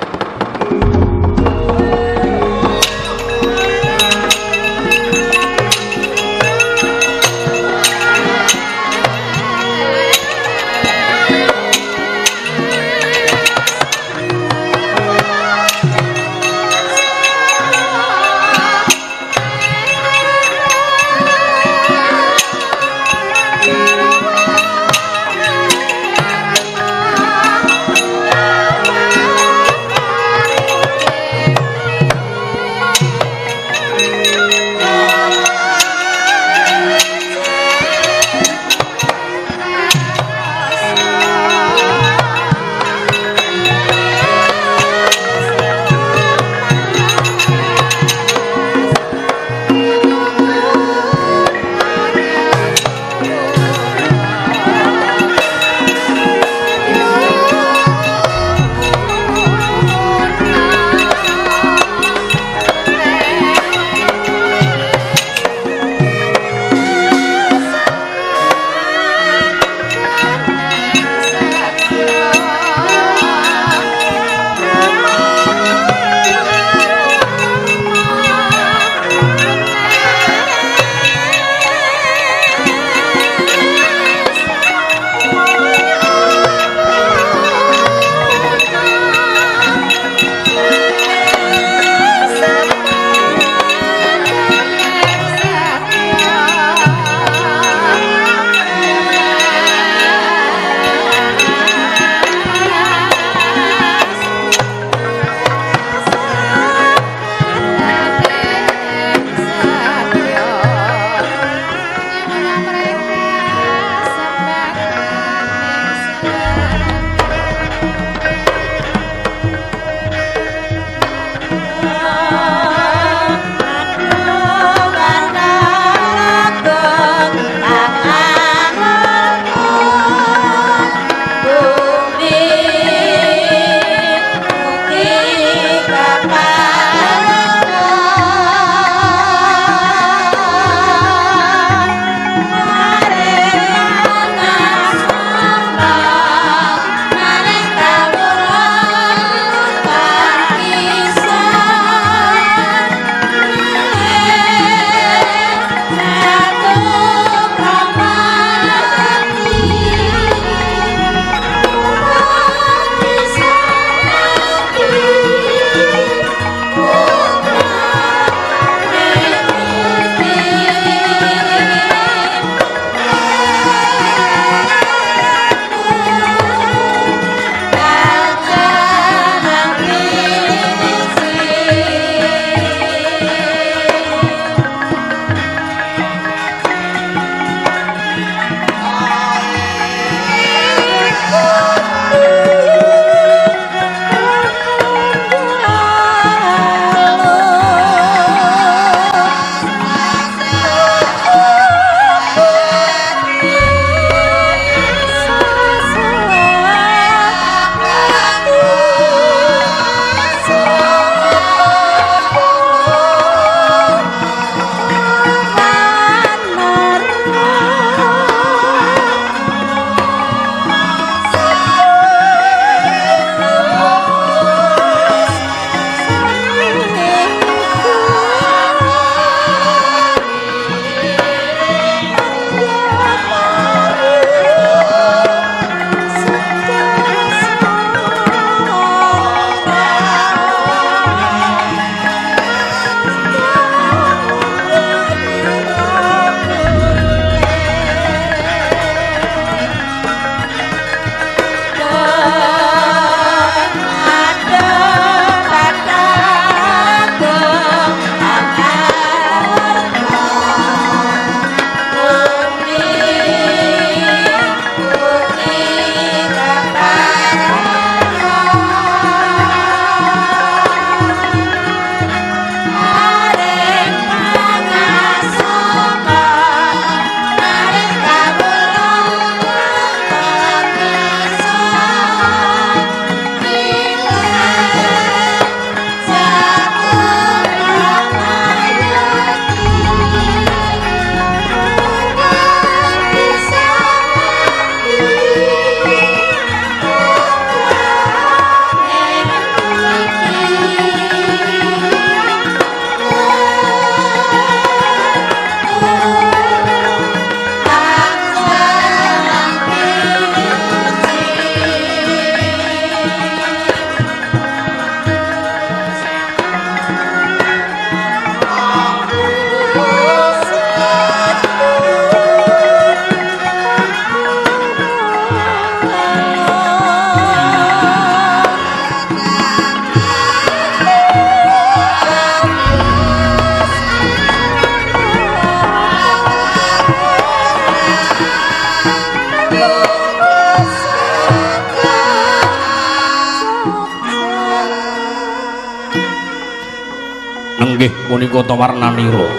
Nenggih punika ta warnanira.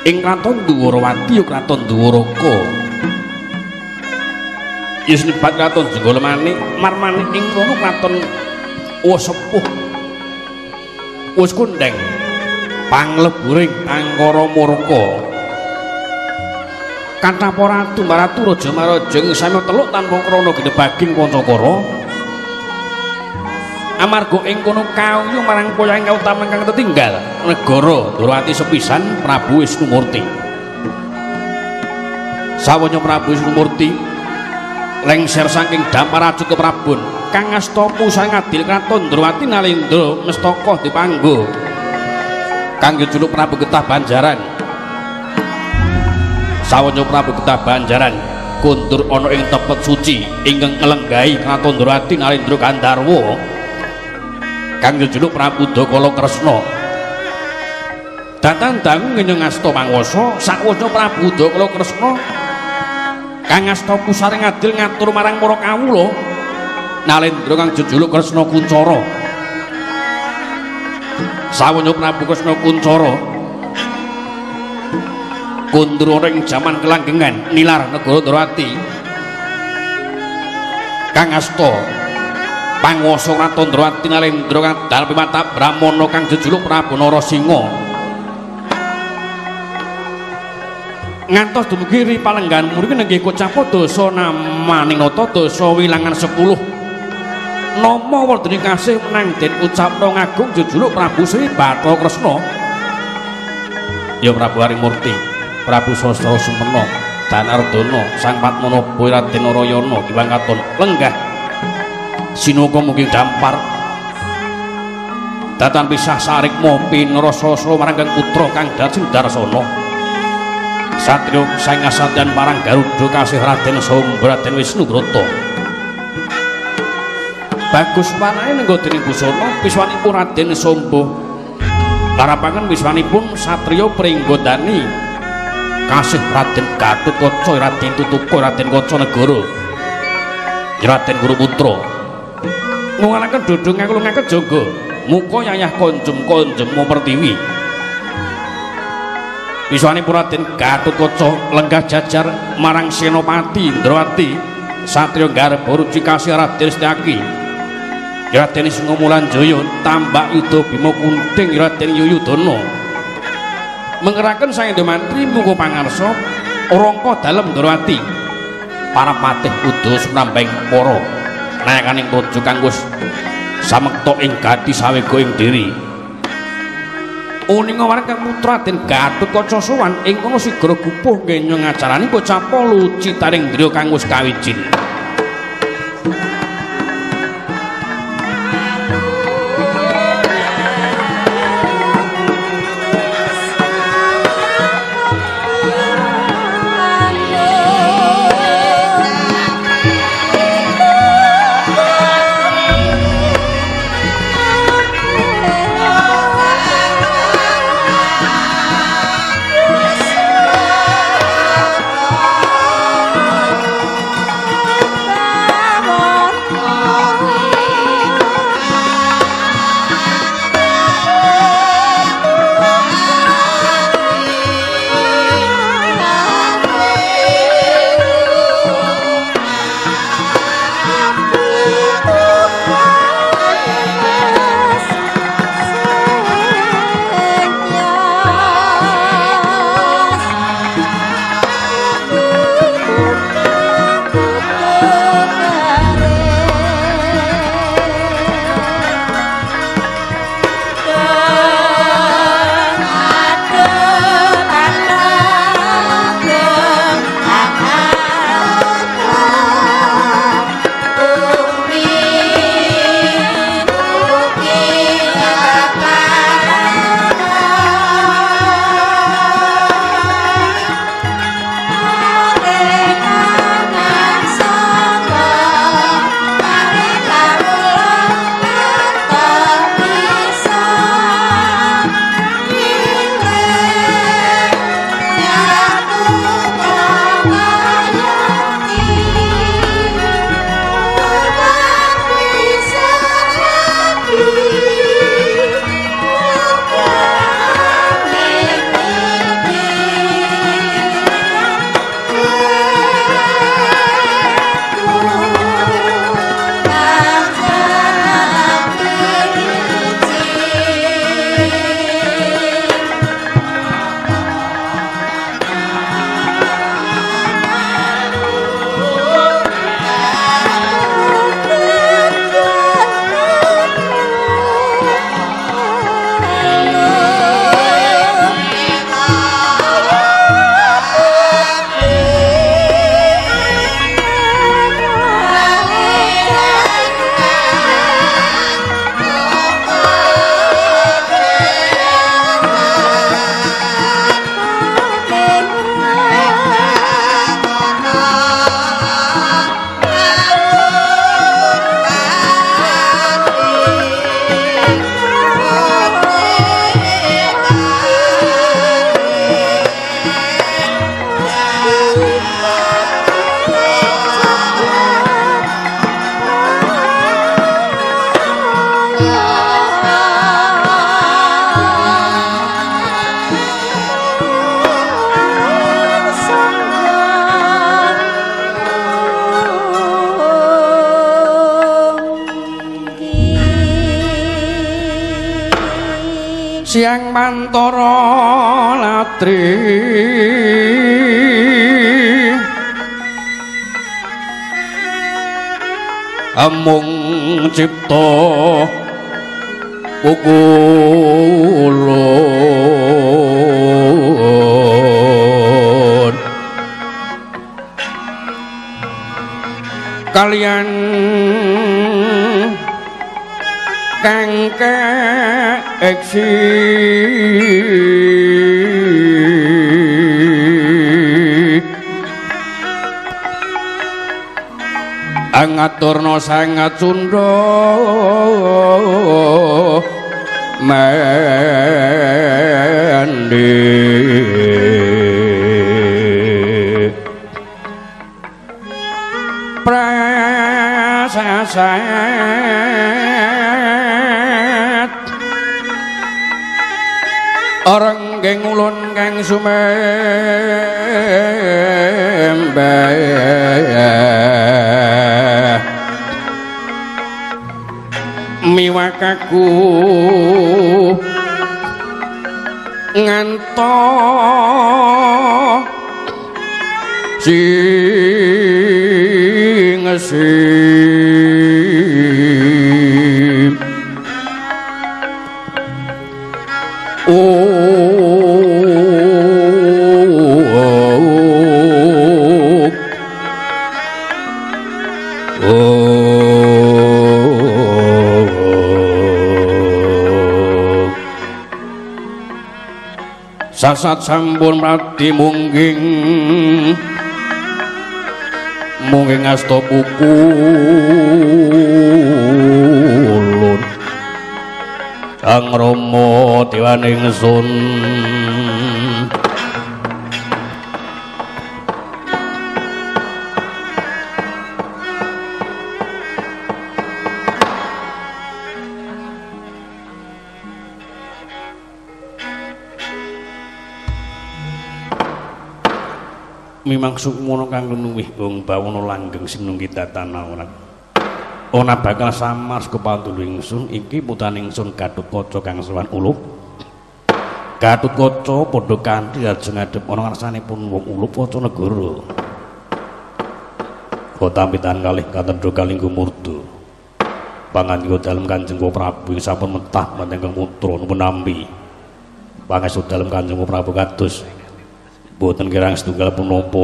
Ing kraton Dwarawati ya kraton Dwaraka. Ya sinebat kraton Jenggala Manik, marmanik ing kono kraton wis sepuh. Wis kondheng pangleburing angkara murka. Kathah para ratu maratu raja maraja ing sami teluk tanpa krana ginebaging pancakara. Amarga ing kono kawyu marang poyang kautaman kang tetinggal negara Dwarawati sepisan Prabu Wisnumurti. Sawanya Prabu Wisnumurti lengser saking dampar raju ke Prabon kang asta pusat ngadil kraton Dwarawati Nalendra mestaka dipanggo kang jejuluk Prabu Getah Banjaran. Sawanya Prabu Getah Banjaran kundur ana ing tepet suci ingkang nglenggahi kraton Dwarawati Nalendra Gandharwa kang jejuluk Prabu Dakala Kresna. Datan dangu ngenyong asta panguwasa sakwasa Prabu Dakala Kresna kang asta pusare ngadil ngatur marang para kawula Nalendra kang jejuluk Kresna Kuncara. Sawanya Prabu Kresna Kuncara kundur ing jaman kelanggengan nilar negara Dwarawati kang asta panguwasa kraton Dwarawati Nalendra kang dalem pimata Brahmana kang jejuluk Prabu Narasinga. Ngantos dumugi ri palenggahan mriki nenggih kocapa dasa namaning nata dasa wilangan 10. Nama werdene kasih menang den ucapna ngagung jejuluk Prabu Sri Bathara Kresna. Ya Prabu Arimurti, Prabu Sastra Sumena, Danardana, Sang Padmanaba Raden Narayana Kiwang Katon lenggah sinuka mugi dampar datan pisah sarikma pinrasa marang kang putra kang dadi Darsana. Satrio sang asatyan marang Garuda kasih Raden Somba Raden Wisnu Brata. Bagus panahe nenggo dening busana piswanipun Raden Somba. Larapangan wiswanipun satriya Pringgondani kasih Raden Gatotkaca Raden Tutuka Raden Kaca Negara Raden Guru Putra. Ngungalaken dodong ngakulungaken jaga muka yayah konjem-konjem pertiwi. Wiswanipun Raden Gatotkaca lenggah jajar marang Senopati Indrawati satriya garba ruci kasih Raden Setyaki Raden Singomulanjaya tambak yuda Bima Kunting Raden Yuyudana mengeraken Sang Hyang Mantri muga pangarsa rangka dalem Ndrawati para patih uda sumrambing para nayakaning praja kang wis samekta ing gati sawega ing diri. Uninga marang kang putra Raden Gatotkaca sowan ing kono sigra gupuh ngenyong acarane bocapa lucitaning ndriya kang wis kawijin. Bye. Siang mantara latri amung cipta pukulun kalian kang keksi angaturna sangat sunda mandi prasasat orang geng ulun kang sumembah miwakaku ngantos sing esim sasat sampun mradi mungging mungging asta pukulun Kang Rama dewaning sun mimang sukmono kang luwih wong bawana langgeng sing nunggi datana ora ora bakal samar saka pantulu ingsun iki putane ingsun Gatotkaca kang sowan ulup. Gatotkaca padha kanthi ajeng ngadhep ana ngarsanipun wong ulup kaca negara kotampitan kalih katendha kalinggo murda pangandika dalem Kanjeng Prabu ing sampun mentah manten putra nuwun nampi pangestu dalem Kanjeng Prabu kados boten kirang setunggal punapa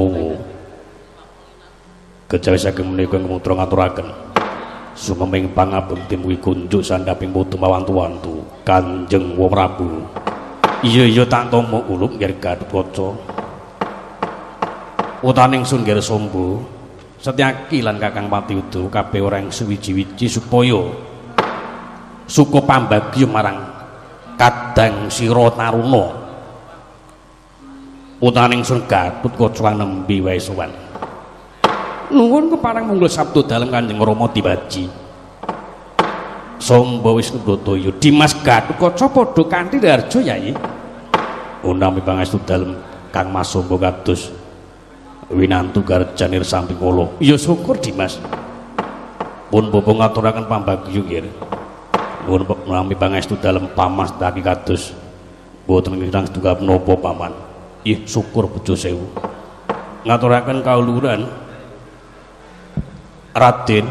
kejawi saking menika ingkang putra ngaturaken sumeming pangabekti mugi kunjuk sandhaping putu mawantu-wantu Kanjeng Prabu. Iya iya tak tampa ulup nggih Gatotkaca utaning sun nggih Sombo Setyaki lan Kakang Patiuda kabeh ora ing suwiji-wiji supaya suka pambagya marang kadang sira taruna utaning sun Gatotkaca nembe wae sowan. Nuwun kepareng munggul sabda dalem Kanjeng Rama dibaji. Sombo Wisnubrata Dimas Gatotkaca padha kanthi raharja Yai. Unami pangestu dalem Kang Mas Sombo kados winantu garjanir samping kula. Ya syukur Dimas. Pun bapa ngaturaken pambagya nggih. Nuwun nami pangestu dalem Pamas Daki kados boten kirang setunggal menapa paman. Ih syukur bojo sewu. Ngaturaken kauluran Raden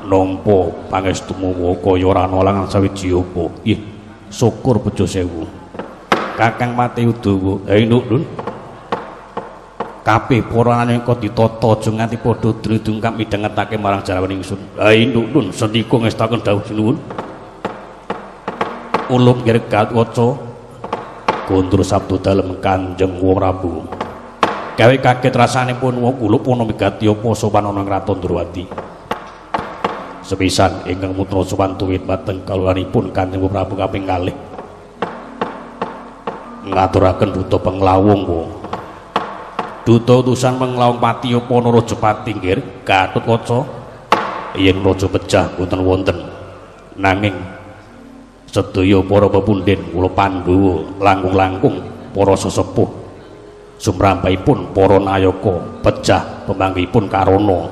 nampa pangestu mawa kaya ora ana langan sawiji apa. Ih syukur bojo sewu. Kakang Patiudawa, nduk Lun. Kabeh para aneka ditata aja nganti padha dungkap midhangetake marang jarawan ingsun. Nduk Lun, sendika ngestaken dawuh sinuwun. Ulum Gatotkaca kondur sabda dalem Kanjeng Prabu. Gawe kaget rasanipun wong ulup ana migati apa sowan ana ing Kraton Ndorowati. Sepisan ingkang putra sowan tuwit mateng kaluwaripun Kanjeng Prabu kaping kalih. Ngaturaken duta penglawung wong. Duta utusan penglawung pati apa ana Rajapati nggih Gatotkaca yen raja pecah boten wonten. Nanging sedaya para pepundhen kula Pandhawa langkung-langkung para sesepuh sumrambahipun para nayaka pecah pemanggihipun karana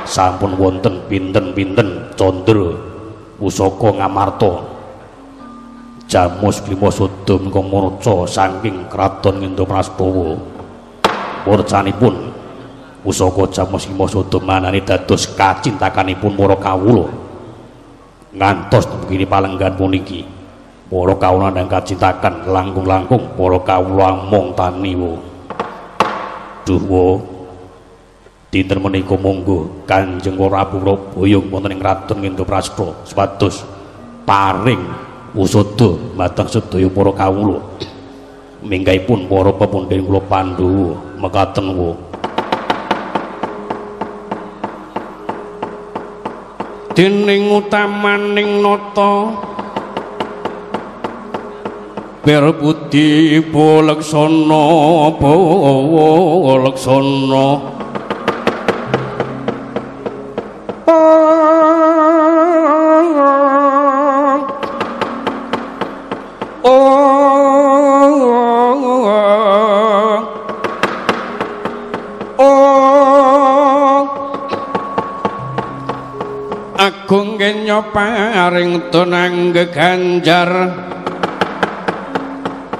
sampun wonten pinten-pinten candra pusaka ngamarta Jamus Klimasada menika murca saking kraton Indraprasta. Murcanipun pusaka Jamus Klimasada manane dados kacintakanipun para kawula. Ngantos dumugi palenggan puniki. Para kawula ndang kacintakan langkung-langkung para kawula among tani wo. Duh wo. Dinten menika monggo Kanjeng Prabu boyong wonten ing kraton Indraprasta supados paring usada mateng sedaya para kawula. Minggahipun para pepundhen kula Pandhawa mekaten wo. Dening utamaning nata berbudi bolaksana bolaksana agung kenya paring tunangge ganjar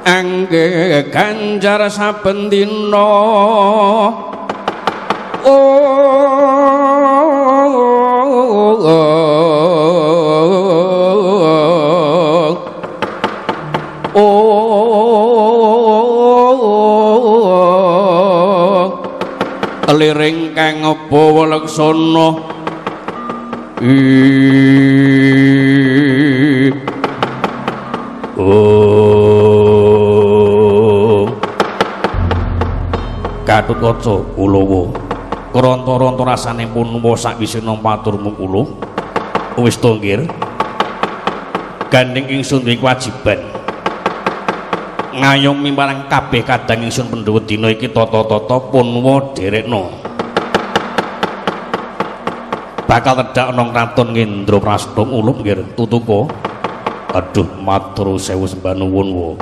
angge ganjar saben dina liring kang bawa laksana. Oh Gatotkaca Kulawa kronto-ronto rasane pun wa sakwise nampa aturmu kula wis to nggir gandeng ingsun duwe kewajiban ngayomi marang kabeh kadang ingsun Pandhawa dina iki tata-tata punwa derekna bakal tedhak ana kraton Indraprasta ulum nggir tutuka. Aduh matur sewu sembah nuwun wo.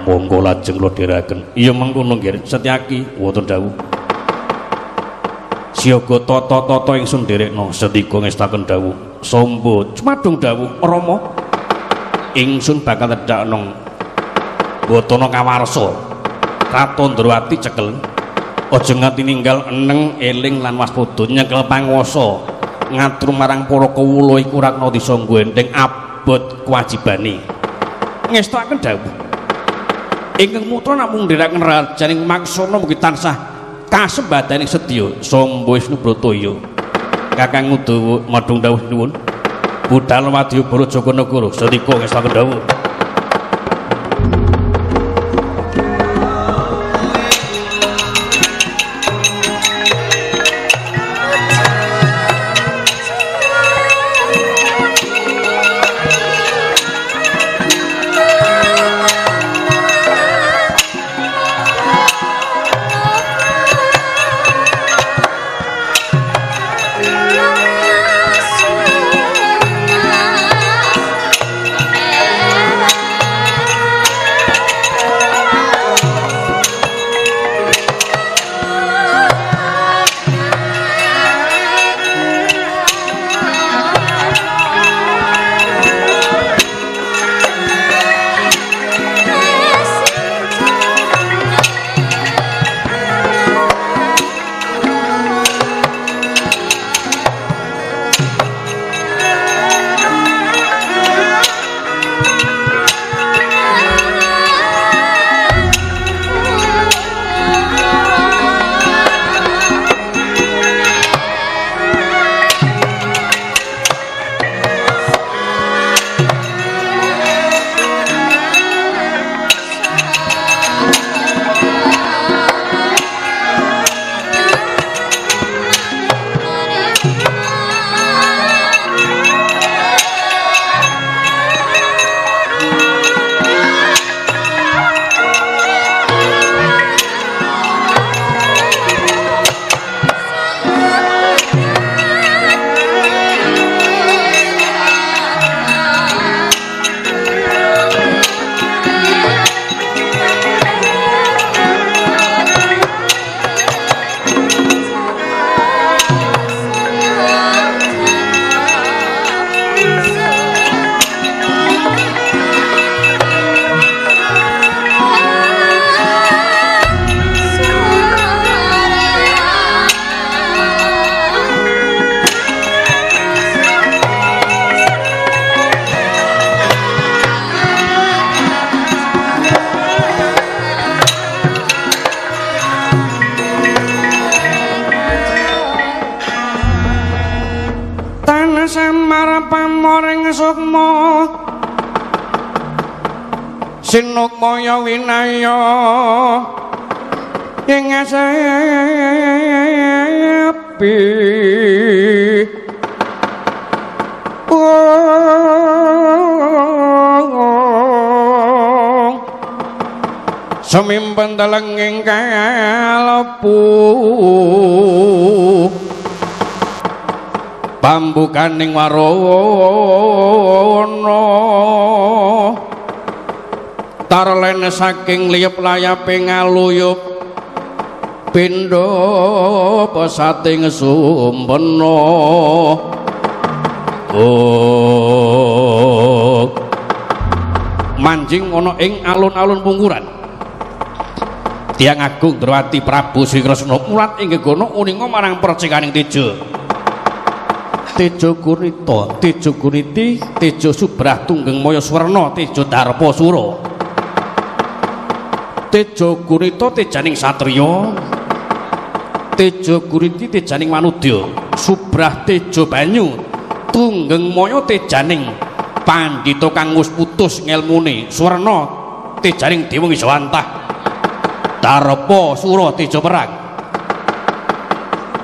Monggo lajeng kula dherekaken. Iya mengkono nggir Setyaki wonten dawuh. Siaga tata-tata ingsun dherekna sendika ngestaken dawuh. Sombo cumadung dawuh Rama ingsun bakal tedhak ana Batana Kawarsa. Kraton Ndrawati cekel. Aja nganti ninggal eneng eling lan waspada nyekel panguwasa. Ngatur marang para kawula iku ora kena disangga enteng abot kewajibane. Ngestokaken dawuh. Ingkang mutra namung ndherekaken rajaning maksana mugi tansah kasembadaning sedya. Samba Wisnu Brataya. Kakang Udawa madhung dawuh nuwun. Budal Wadyabara Jaganagara sendika ngestokaken dawuh. Yeah. sukma sinukmaya winaya ing asepi sumimpen telenging kalebu pambukaning warana tarlen saking liyep layape ngaluyup pindha pesating sumpena. Oh manjing ana ing alun-alun pungkuran Tiyang Agung Drowati Prabu Sri Kresna mulat ing gegono uninga marang percikaning Teja. Teja Gurita, Teja Guriti, Teja Subrah Tunggeng Maya Swarna, Teja Darpa Sura. Teja Gurita tejaning satriya, Teja Guriti tejaning manudya, Subrah Teja banyu, Tunggeng Maya tejaning pandhita kang wis putus ngelmune, Swarna tejaning dewa Wiswantah. Darpa Sura teja perang.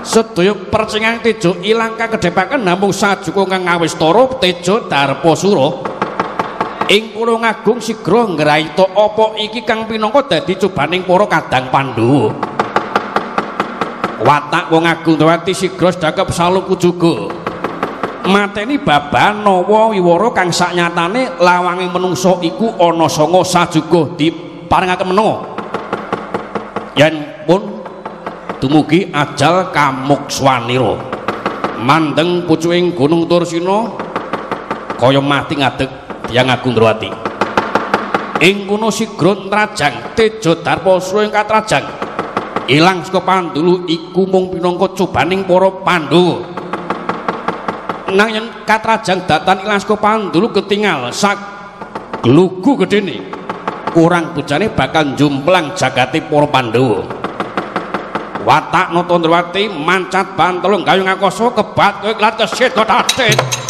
Sedaya percingan teja ilang kakedhepaken namung sajuka kang ngawistara teja Darpa Sura. Ing kono ngagung sigra ngraita apa iki kang pinangka dadi cobaning para kadang Pandhawa. Watak wong agung Drowati sigra sedakep saluku juga. Mateni babahan nawa wiwara kang saknyatane lawange menungsa iku ana sanga sajuga diparengaken menenga. Yen pun dumugi ajal kamukswanira mandeng pucuking gunung Tursina kaya mati ngadeg Tiyang Agung Drowati. Ing kono sigra ntrajang Teja Darpa Sura ing katrajang ilang saka pandulu iku mung pinangka cobaning para Pandhawa. Nang yen katrajang datan ilang saka pandulu ketingal sak glugu gedene kurang bojane bakal njumplang jagate para Pandhawa. Watak Nata Ndrawati mancat bantelung gayung akasa kebat kowe klat kesit kotatit.